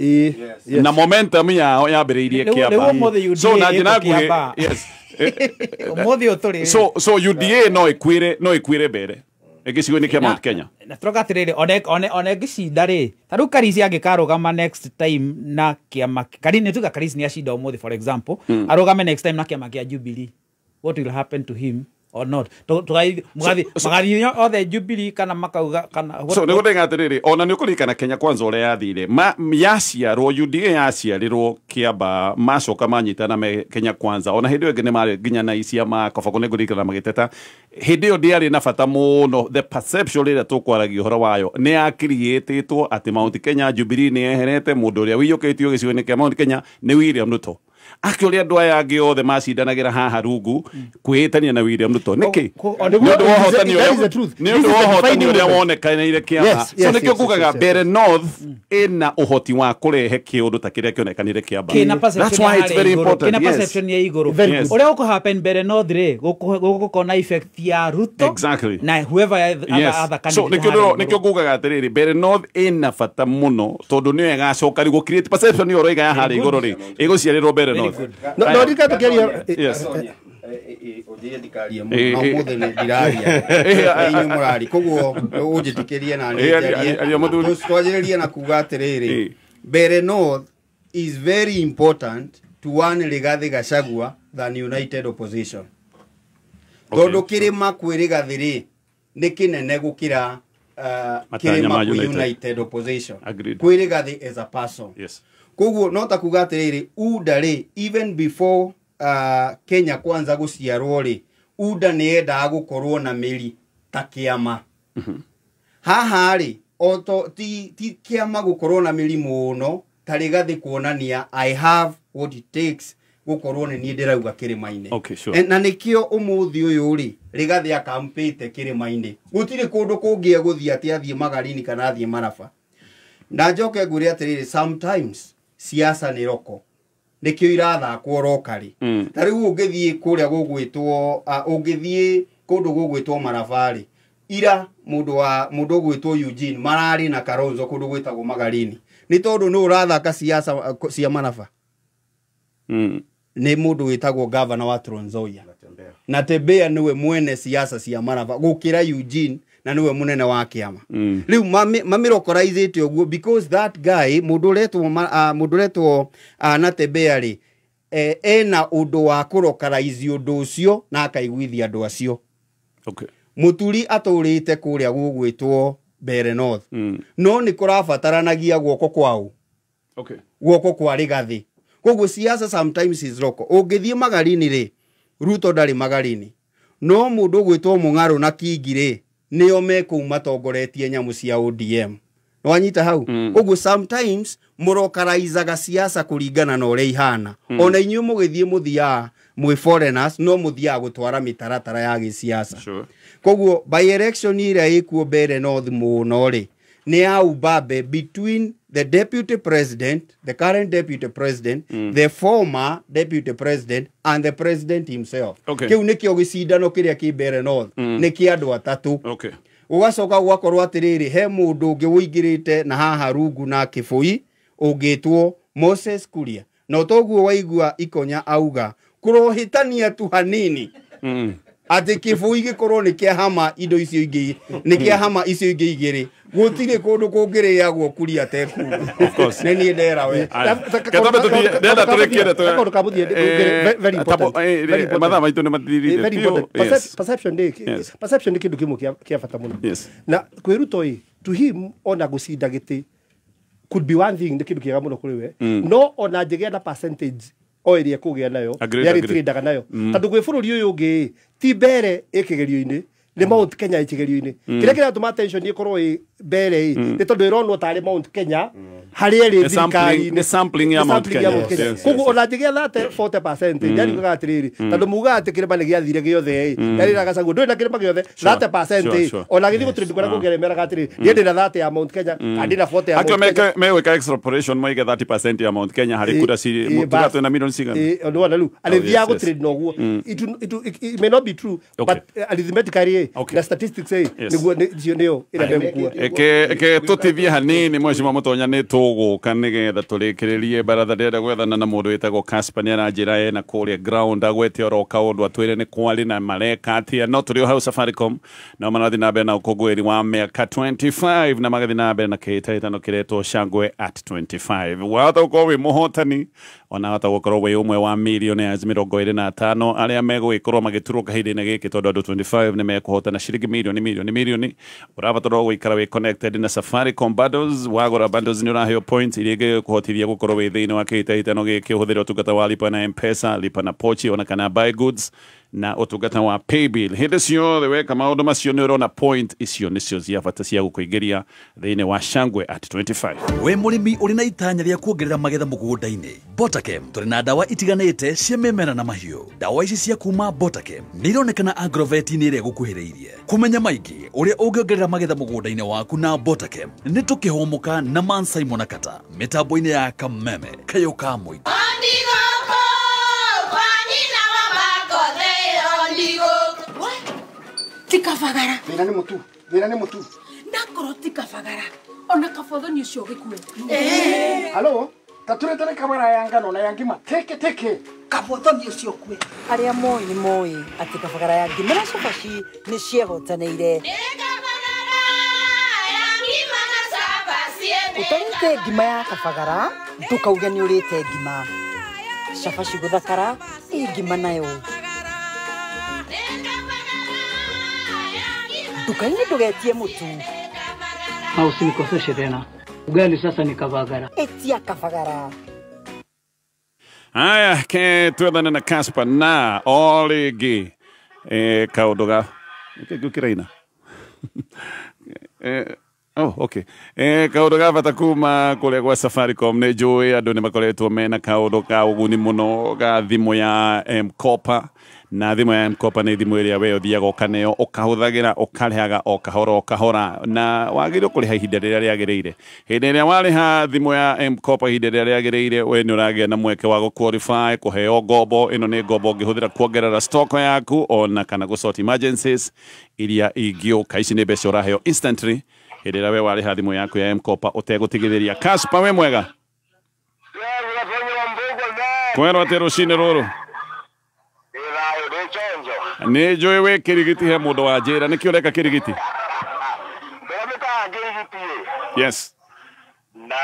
na momentum yao yambĩrĩirie Kĩamba. So na njĩra nguhĩ, yes. Ũmũthĩ ũyũ tũrĩ. So UDA no ĩkuĩre mbere gĩcigo-inĩ kĩa Mount Kenya. Na tũroka atĩrĩrĩ, one ngĩcinda rĩ, ta rĩu Karisi angĩkarũgama next time na kĩama, nĩ tuga Karisi nĩ acinda ũmũthĩ for example, arũgame next time na kĩama kĩa Jubilee, what will happen to him or not? Magathiĩ othe Jubilee kana makauga kana. So nĩ gũthenga atĩrĩrĩ, ona nĩ ũkũririkana Kenya Kwanza ũrĩa yathire, yaciarwo UDA yaciarĩrwo Kĩamba, macoka manyitana me Kenya Kwanza, ona hĩndĩ ĩyo ĩngĩ nĩ marĩ nginya na icia makobako, nĩ ngũririkana magĩteta hĩndĩ ĩyo ndĩarĩ na bata mũno. The perception rĩrĩa tũkwaragia ũhoro wayo nĩ yakiriĩtĩtwo atĩ Mount Kenya Jubilee nĩ yeherete, mũndũ ũrĩa wĩiyũkĩtio gĩcigo-inĩ kĩa Mount Kenya nĩ William Ruto. Akĩũria andũ aya angĩ othe macindanagĩra haha rungu kwĩhĩtania na William Ruto nĩkĩ? Nĩ ũndũ wa ũhotani ũrĩa wonekanĩire Kĩamba. So nĩkĩo ngugaga Mbeere North ĩna ũhoti wa kũrehe kĩũndũ ta kĩrĩa kĩonekanire Kĩamba. That's why it's very important. Kĩna perception ya igũrũ. Ũrĩa ũkũ happen Mbeere North rĩ, gũgũkorwo na effect ya Ruto. Exactly. Na whoever other candidate. So nĩkĩo ngugaga atĩrĩrĩ, Mbeere North ĩna bata mũno tondũ nĩyo ĩgacoka rĩu gũ create perception ĩyo ũroiga ya harĩa igũrũ rĩ, ĩgũciarĩrwo Mbeere North. No, ndikatukeria. Yes. Ũnjĩre ndikarie mũno, no ũmũthĩ nĩ ndiraria. Inyuĩ mũrari, koguo ũnjĩtĩkĩrie na niĩ njarie. Twanjĩrĩrie na kuga atĩrĩrĩ, Mbeere North is very important to one Rigathi Gachagua than united opposition. Tondũ kĩrĩma kwĩ Rigathi rĩ, nĩ kĩnene gũkĩra kĩrĩma kwĩ united opposition. Kwĩ Rigathi as a person. Koguo no ta kuga atĩrĩrĩ, UDA rĩ, even before Kenya Kwanza gũciarwo rĩ, UDA nĩ yendaga gũkorwo na mĩri ta kĩama. Haha rĩ, ti kĩama gũkorwo na mĩri mũno ta Rigathi kuonania I have what it takes gũkorwo nĩ niĩ ndĩrauga kĩrĩma-inĩ. Okay, sure. Na nĩkĩo ũmũthĩ ũyũ rĩ, Rigathi akampĩte kĩrĩma-inĩ. Gũtirĩ kũndũ kũngĩ egũthiĩ atĩ athiĩ Magarini kana athiĩ Maraba. Na njoke ngwĩre atĩrĩrĩ, sometimes siasa nĩ roko, nĩkĩo irathakwo rokari. Ta rĩu ũngĩthiĩ kũrĩa gũgwĩtwo, ũngĩthiĩ kũndũ gũgwĩtwo Maraba rĩ, ira mũndũ ũgwĩtwo Eugene mararĩ na Kalonzo kũndũ gwĩtagwo Magarini, nĩ tondũ nĩ ũrathaka siasa cia Maraba. Nĩ mũndũ wĩtagwo governor wa Trans Nzoia na Tembea nĩwe mwene siasa cia Maraba gũkĩra Eugene, na nĩwe mũnene wa kĩama. Rĩu mamĩrokoraithĩte ũguo because that guy mũndũ ũretwo na Tembea rĩ, ena ũndũ wa kũrokaraizi ũndũ ũcio na akaiguithia andũ acio. Mũturi atũrĩte kũrĩa gũgwĩtwo Mbeere North, no nĩ kũrabataranagia guoko kwao, guoko kwa Rigathi. Koguo siasa sometimes is local. Ũngĩthiĩ Magarini rĩ, Ruto ndarĩ Magarini, no mũndũ ũgwĩtwo Mũng'arũ na Kingi rĩ, nĩo me kũu matongoretie nyamũ cia ODM. Nĩwanyita hau? Koguo sometimes mũrokaraizaga siasa kũringana na ũrĩa ihana. Ona inyuĩ mũgĩthiĩ mũthiaga mwĩ foreigners, no mũthiaga gũtwara mĩtaratara ya gĩsiasa. Koguo by election ĩrĩa ĩkuo Mbeere North mũno rĩ, nĩ ya ubabe between the deputy president, the current deputy president, the former deputy president and the president himself. Kĩu nĩkĩo gĩcindano kĩrĩa kĩ Mbeere North, nĩ kĩa andũ atatũ. Ũgacoka gũgakorwo atĩrĩrĩ, he mũndũ ũngĩ ũingĩrĩte na haha rungu na Kĩbũi ũngĩtwo Moses Kuria. Na toguo waigua Ikonya auga kũrohĩtania tu hanini atĩ Kĩbũi gĩkorwo nĩ kĩahama indo icio ingĩ, nĩ kĩahama icio ingĩ igĩrĩ, gũtirĩ kũndũ kũngĩrĩagwo Kuria tekuga. Nĩ niĩ ndera we. Mathaa maitũ nĩ mathirire. Perception nĩ kĩndũ kĩmwe kĩa bata mũno. Na kwĩ Ruto ĩ, to him ona gũcinda gĩtĩ could be one thing, nĩ kĩndũ kĩega mũno kũrĩ we, no ona njĩgĩa na percentage o ĩrĩa ekũgĩa nayo Agreed, nĩ agreed. arĩtĩrĩndaga nayo tondũ gwĩ bũrũri ũyũ ũngĩ ti mbere ĩkĩgerio-inĩ nĩ Mount Kenya ĩkĩgerio-inĩ. Kĩrĩa kĩratũma attention ĩkorwo ĩ mbere ĩ nĩ tondũ ĩronwo tarĩ Mount Kenya harĩa ĩrĩ Nĩ sampling- thirikari-inĩ. nĩ sampling ya Nĩ Mount sampling ya Kenya. Mount Kenya. Yes, yes, Koguo ona njĩgĩa 30 40% ndariugaga atĩrĩrĩ tondũ mugaga atĩ kĩrĩma nĩ gĩathire gĩothe ĩ ndarĩra Gachagua ndũrĩ na kĩrĩma gĩothe 30% Sure, ĩ sure. ona gĩthiĩ gũtrend kũrĩa kũngĩ arĩa atĩrĩrĩ niĩ ndĩna 30 ya Mount Kenya kana ndĩna 40 ya Akio Mount Kenya. meweka extrapolation moige 30% ya Mount Kenya harĩ kura ciri tuga twĩna milioni cigana. Ĩ, nĩwona rĩu arĩthiaga yes, yes. gũtrend na ũguo. It may not be true, Okay. but arithmetically ĩ na statistics ĩ Yes. nĩguo icio nĩyo ĩrĩa megũkua. Eke tũtithie hanini mwecima mũtonya nĩ tũgũka nĩgetha tũrĩkĩrĩrie baratha. Ndĩrenda gwethana na mũndũ wĩtagwo Casper nĩ aranjĩra ena kũrĩa ground agwete oro kaũndũ atwĩre nĩ kwarĩ na mareka atĩa. No tũrĩ o hau Safaricom nao marathiĩ na mbere na ũkũngũĩri wa mĩaka 25 na magathiĩ na mbere na kĩhĩtahĩtano kĩretwo Shangwe at 25. Wahota gũkorwo wĩ mũhotani ona wahota gũkorwo wĩ ũmwe wa millionaires 25 arĩa megũgĩkorwo magĩturwo kahinda-inĩ gĩkĩ tondũ andũ 25 nĩ mekũhotana ciringi milioni milioni milioni. Ũrabatara gũikara wĩ connected na Safaricom bundles. Wagũra bundles nĩ ũraheo points iria ingĩkũhotithia gũkorwo wĩ thĩinĩ wa kĩhĩtahĩtano gĩkĩ ũhũthĩre ũtungata wa lipa na M-Pesa, lipa na pochi ona kana buy goods na ũtungata wa paybill. Hĩndĩ ciothe weka maũndũ macio nĩ ũrona point icio nĩcio cia bata cia gũkũingĩria thĩinĩ wa Shangwe at 25. We mũrĩmi ũrĩ na itanya rĩa kuongerera magetha mũgũnda-inĩ, Botakem tũrĩ na ndawa itiganĩte cia mĩmera na mahiũ. Ndawa ici cia kuma Botakem nĩ ironekana agrovet-inĩ ĩrĩa ĩgũkuhĩrĩirie. Kũmenya maingĩ ũrĩa ũngĩongerera magetha mũgũnda-inĩ waku na Botakem nĩ tũkĩhũmũka na Man Simon Akata mĩtambo-inĩ ya Kameme Kayũ ka Mũingĩ. Tikabagara. Thĩna nĩ mũtu, thĩna nĩ mũtu. Ndakorwo tikabagara ona kabothoni ũcio ũgĩkue. Halo, taturetere kamera ya ngano na ya ngima teke teke. Kabothoni ũcio ũkue. Arĩa moĩ nĩ moĩ atĩ kabagara ya ngima na cabaci nĩ ciehotanĩire. Ũtarĩte ngima ya kabagara ndũkauge nĩ ũrĩte ngima. Cabaci gũthakara ĩ ngima nayo. Nduka-inĩ ndũgetie mũtu. Na usinikoseshe tena. Ugali sasa ni kabagara. Etia kabagara. Aya, ke twethane na Casper na o rĩngĩ kaũndũ ga nĩkĩ kĩraina. Oh, okay. Kaũndũ ga bata kuma kũrĩa gwa Safaricom nĩ njũĩ andũ nĩ makoretwo mena kaũndũ ka ũguni mũno ga thimũ ya M-Kopa. Na thimũ ya M-Kopa nĩ thimũ ĩrĩa we ũthiaga ũkaneo ũkahũthagĩra ũkarĩhaga o kahora o kahora na wagĩrĩirwo kũrĩha ihinda rĩrĩa rĩagĩrĩire. Hĩndĩ ĩrĩa warĩha thimũ ya M-Kopa ihinda rĩrĩa rĩagĩrĩire we nĩ ũragĩa na mweke wa gũ-qualify kũheo ngombo. Ĩno nĩ ngombo ũngĩhũthĩra kuongerera stock yaku ona kana gũ-sort emergencies iria ingĩũka. Ici nĩ mbeca ũraheo instantly hĩndĩ ĩrĩa we warĩha thimũ yaku ya M-Kopa ũtegũtigithĩria. Casper we mwega? Kwerwo atĩ rũcinĩ rũrũ? Nĩ njũĩ wĩ kĩrigiti he mũndũ wa njĩra nĩkĩ ũreka kĩrigiti? Yes. Na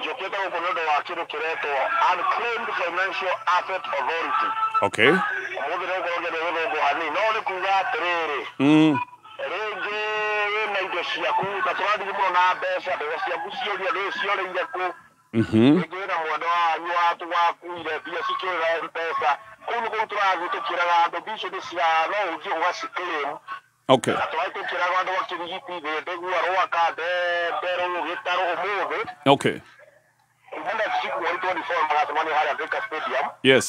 njũkĩte gũkũ nĩ ũndũ wa kĩndũ kĩretwo Unclaimed Financial Asset Authority. Okay. Ũmũthĩ nĩ ũkorwo ngĩenda gĩthũngũ hanini no nĩ kuga atĩrĩrĩ rĩngĩ wĩna indo ciaku na tũrathiĩ mũno na mbeca ciaku ciũria nĩ ciorĩire kũ. Rĩngĩ wĩna mwendwa wanyu wakuire mbia cikĩũrĩra M-Pesa kũu nĩ kũu tũrathiĩ tũkĩraga andũ mbia icio nĩ cia no ũthiĩ ũgaciclaim. Okay. Na tũrathiĩ tũkĩraga andũ a Kĩrigiti, Gĩthĩgua, Rwaka, Ndenderũ, Gĩtarũ ũmũthĩ. Okay. Kuma next week mweri 24 magacemania harĩa Thika Stadium. Yes.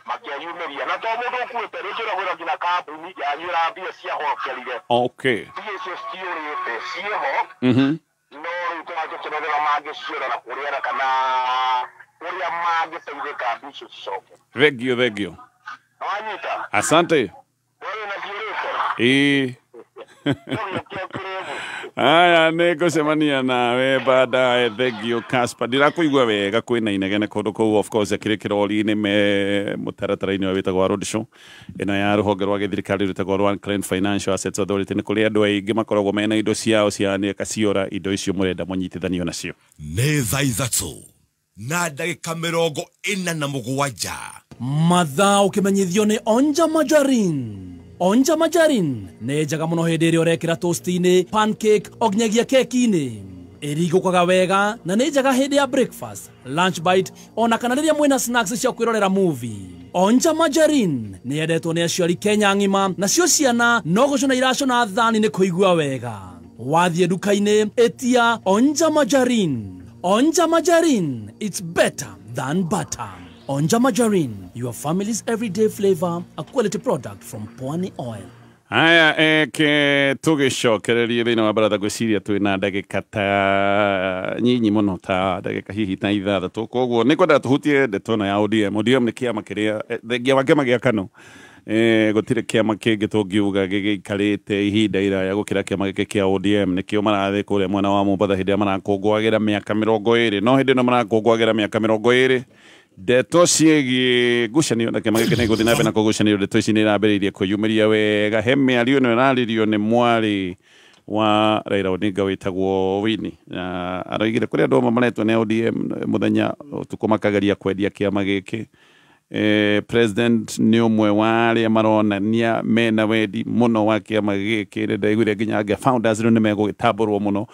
Makĩyumĩria na to mũndũ ũkuĩte rĩngĩ ũrĩa nginya kambuni yanyu ĩra mbia ciahokerire. Okay. Mbia icio citiũrĩte ciĩho. No rĩu tũrathiĩ tũkĩrorera mangĩciũra na kũrĩana kana ũrĩa mangĩteithĩka mbia icio cicoke. Thengio, thengio. Wanyita. Asante. Ĩĩ. Aya nĩ ngũcemania nawe baadaye. Thengio Casper. Ndirakũigua wega kwĩna inegene kũndũ kũu of course akĩrĩ kĩrori-inĩ me mũtaratara-inĩ ũrĩa wĩtagwo wa road show ĩno ya rũhonge rwa gĩthirikari rwĩtagwo rwa Unclaimed Financial Assets Authority. Nĩ kũrĩ andũ aingĩ makoragwo mena indo ciao cianĩka ciora indo icio mũrenda mũnyitithanio nacio. Nĩ thaa 3:47. Mathaa ũkĩmenyithio nĩ Onja Majarin. Onja Majarin nĩ njega mũno hĩndĩ ĩrĩa ũrekĩra toast-inĩ, pancake o nginyagia keki-inĩ. Ĩrigũkaga wega na nĩ njega hĩndĩ ya breakfast, lunch bite ona kana rĩrĩa mwĩna snacks cia kwĩrorera movie. Onja Margarine nĩ yendetwo nĩ aciari Kenya ng'ima, nacio ciana no gũcũna iracũna thani nĩ kũigua wega. Wathiĩ nduka-inĩ ĩtia Onja Margarine. Onja Margarine, it's better than butter. Onja Margarine, your family's everyday flavor, a quality product from Pwani Oil. Haya, eke tũgĩcokererie thĩinĩ wa baratha, ngwĩciria twĩna ndagĩka ta nyinyi mũno, ta ndagĩka hihi ta 6, koguo nĩ kwendaga tũhutie ndeto ĩno ya ODM. ODM nĩ kĩama kĩrĩa thengia wa kĩama gĩa KANU, gũtirĩ kĩama kĩngĩ tũngiuga gĩgĩikarĩte ihinda iraya gũkĩra kĩama gĩkĩ kĩa ODM. Nĩkĩo marathiĩ kũrĩa mwena wa Mombatha hĩndĩ ĩrĩa marakũngũagĩra mĩaka 20, no hĩndĩ ĩno marakũngũagĩra mĩaka 20, ndeto ciĩgiĩ ngucanio na kĩama gĩkĩ nĩ igũthiĩ na mbere na kũgucanĩrio. Ndeto ici nĩ irambĩrĩirie kwĩyumĩria wega. He mĩario ĩno ĩrarĩrio nĩ mwarĩ wa Raila Odinga wĩtagwo Winnie, na aroigire kũrĩ andũ amwe maretwo nĩ ODM mũthenya ũtukũ makageria kwendia kĩama gĩkĩ. President nĩ ũmwe wa arĩa maronania mena wendi mũno wa kĩama gĩkĩ. Nĩ ndaiguire nginya angĩ founders rĩu nĩ megũgĩtambũrwo mũno.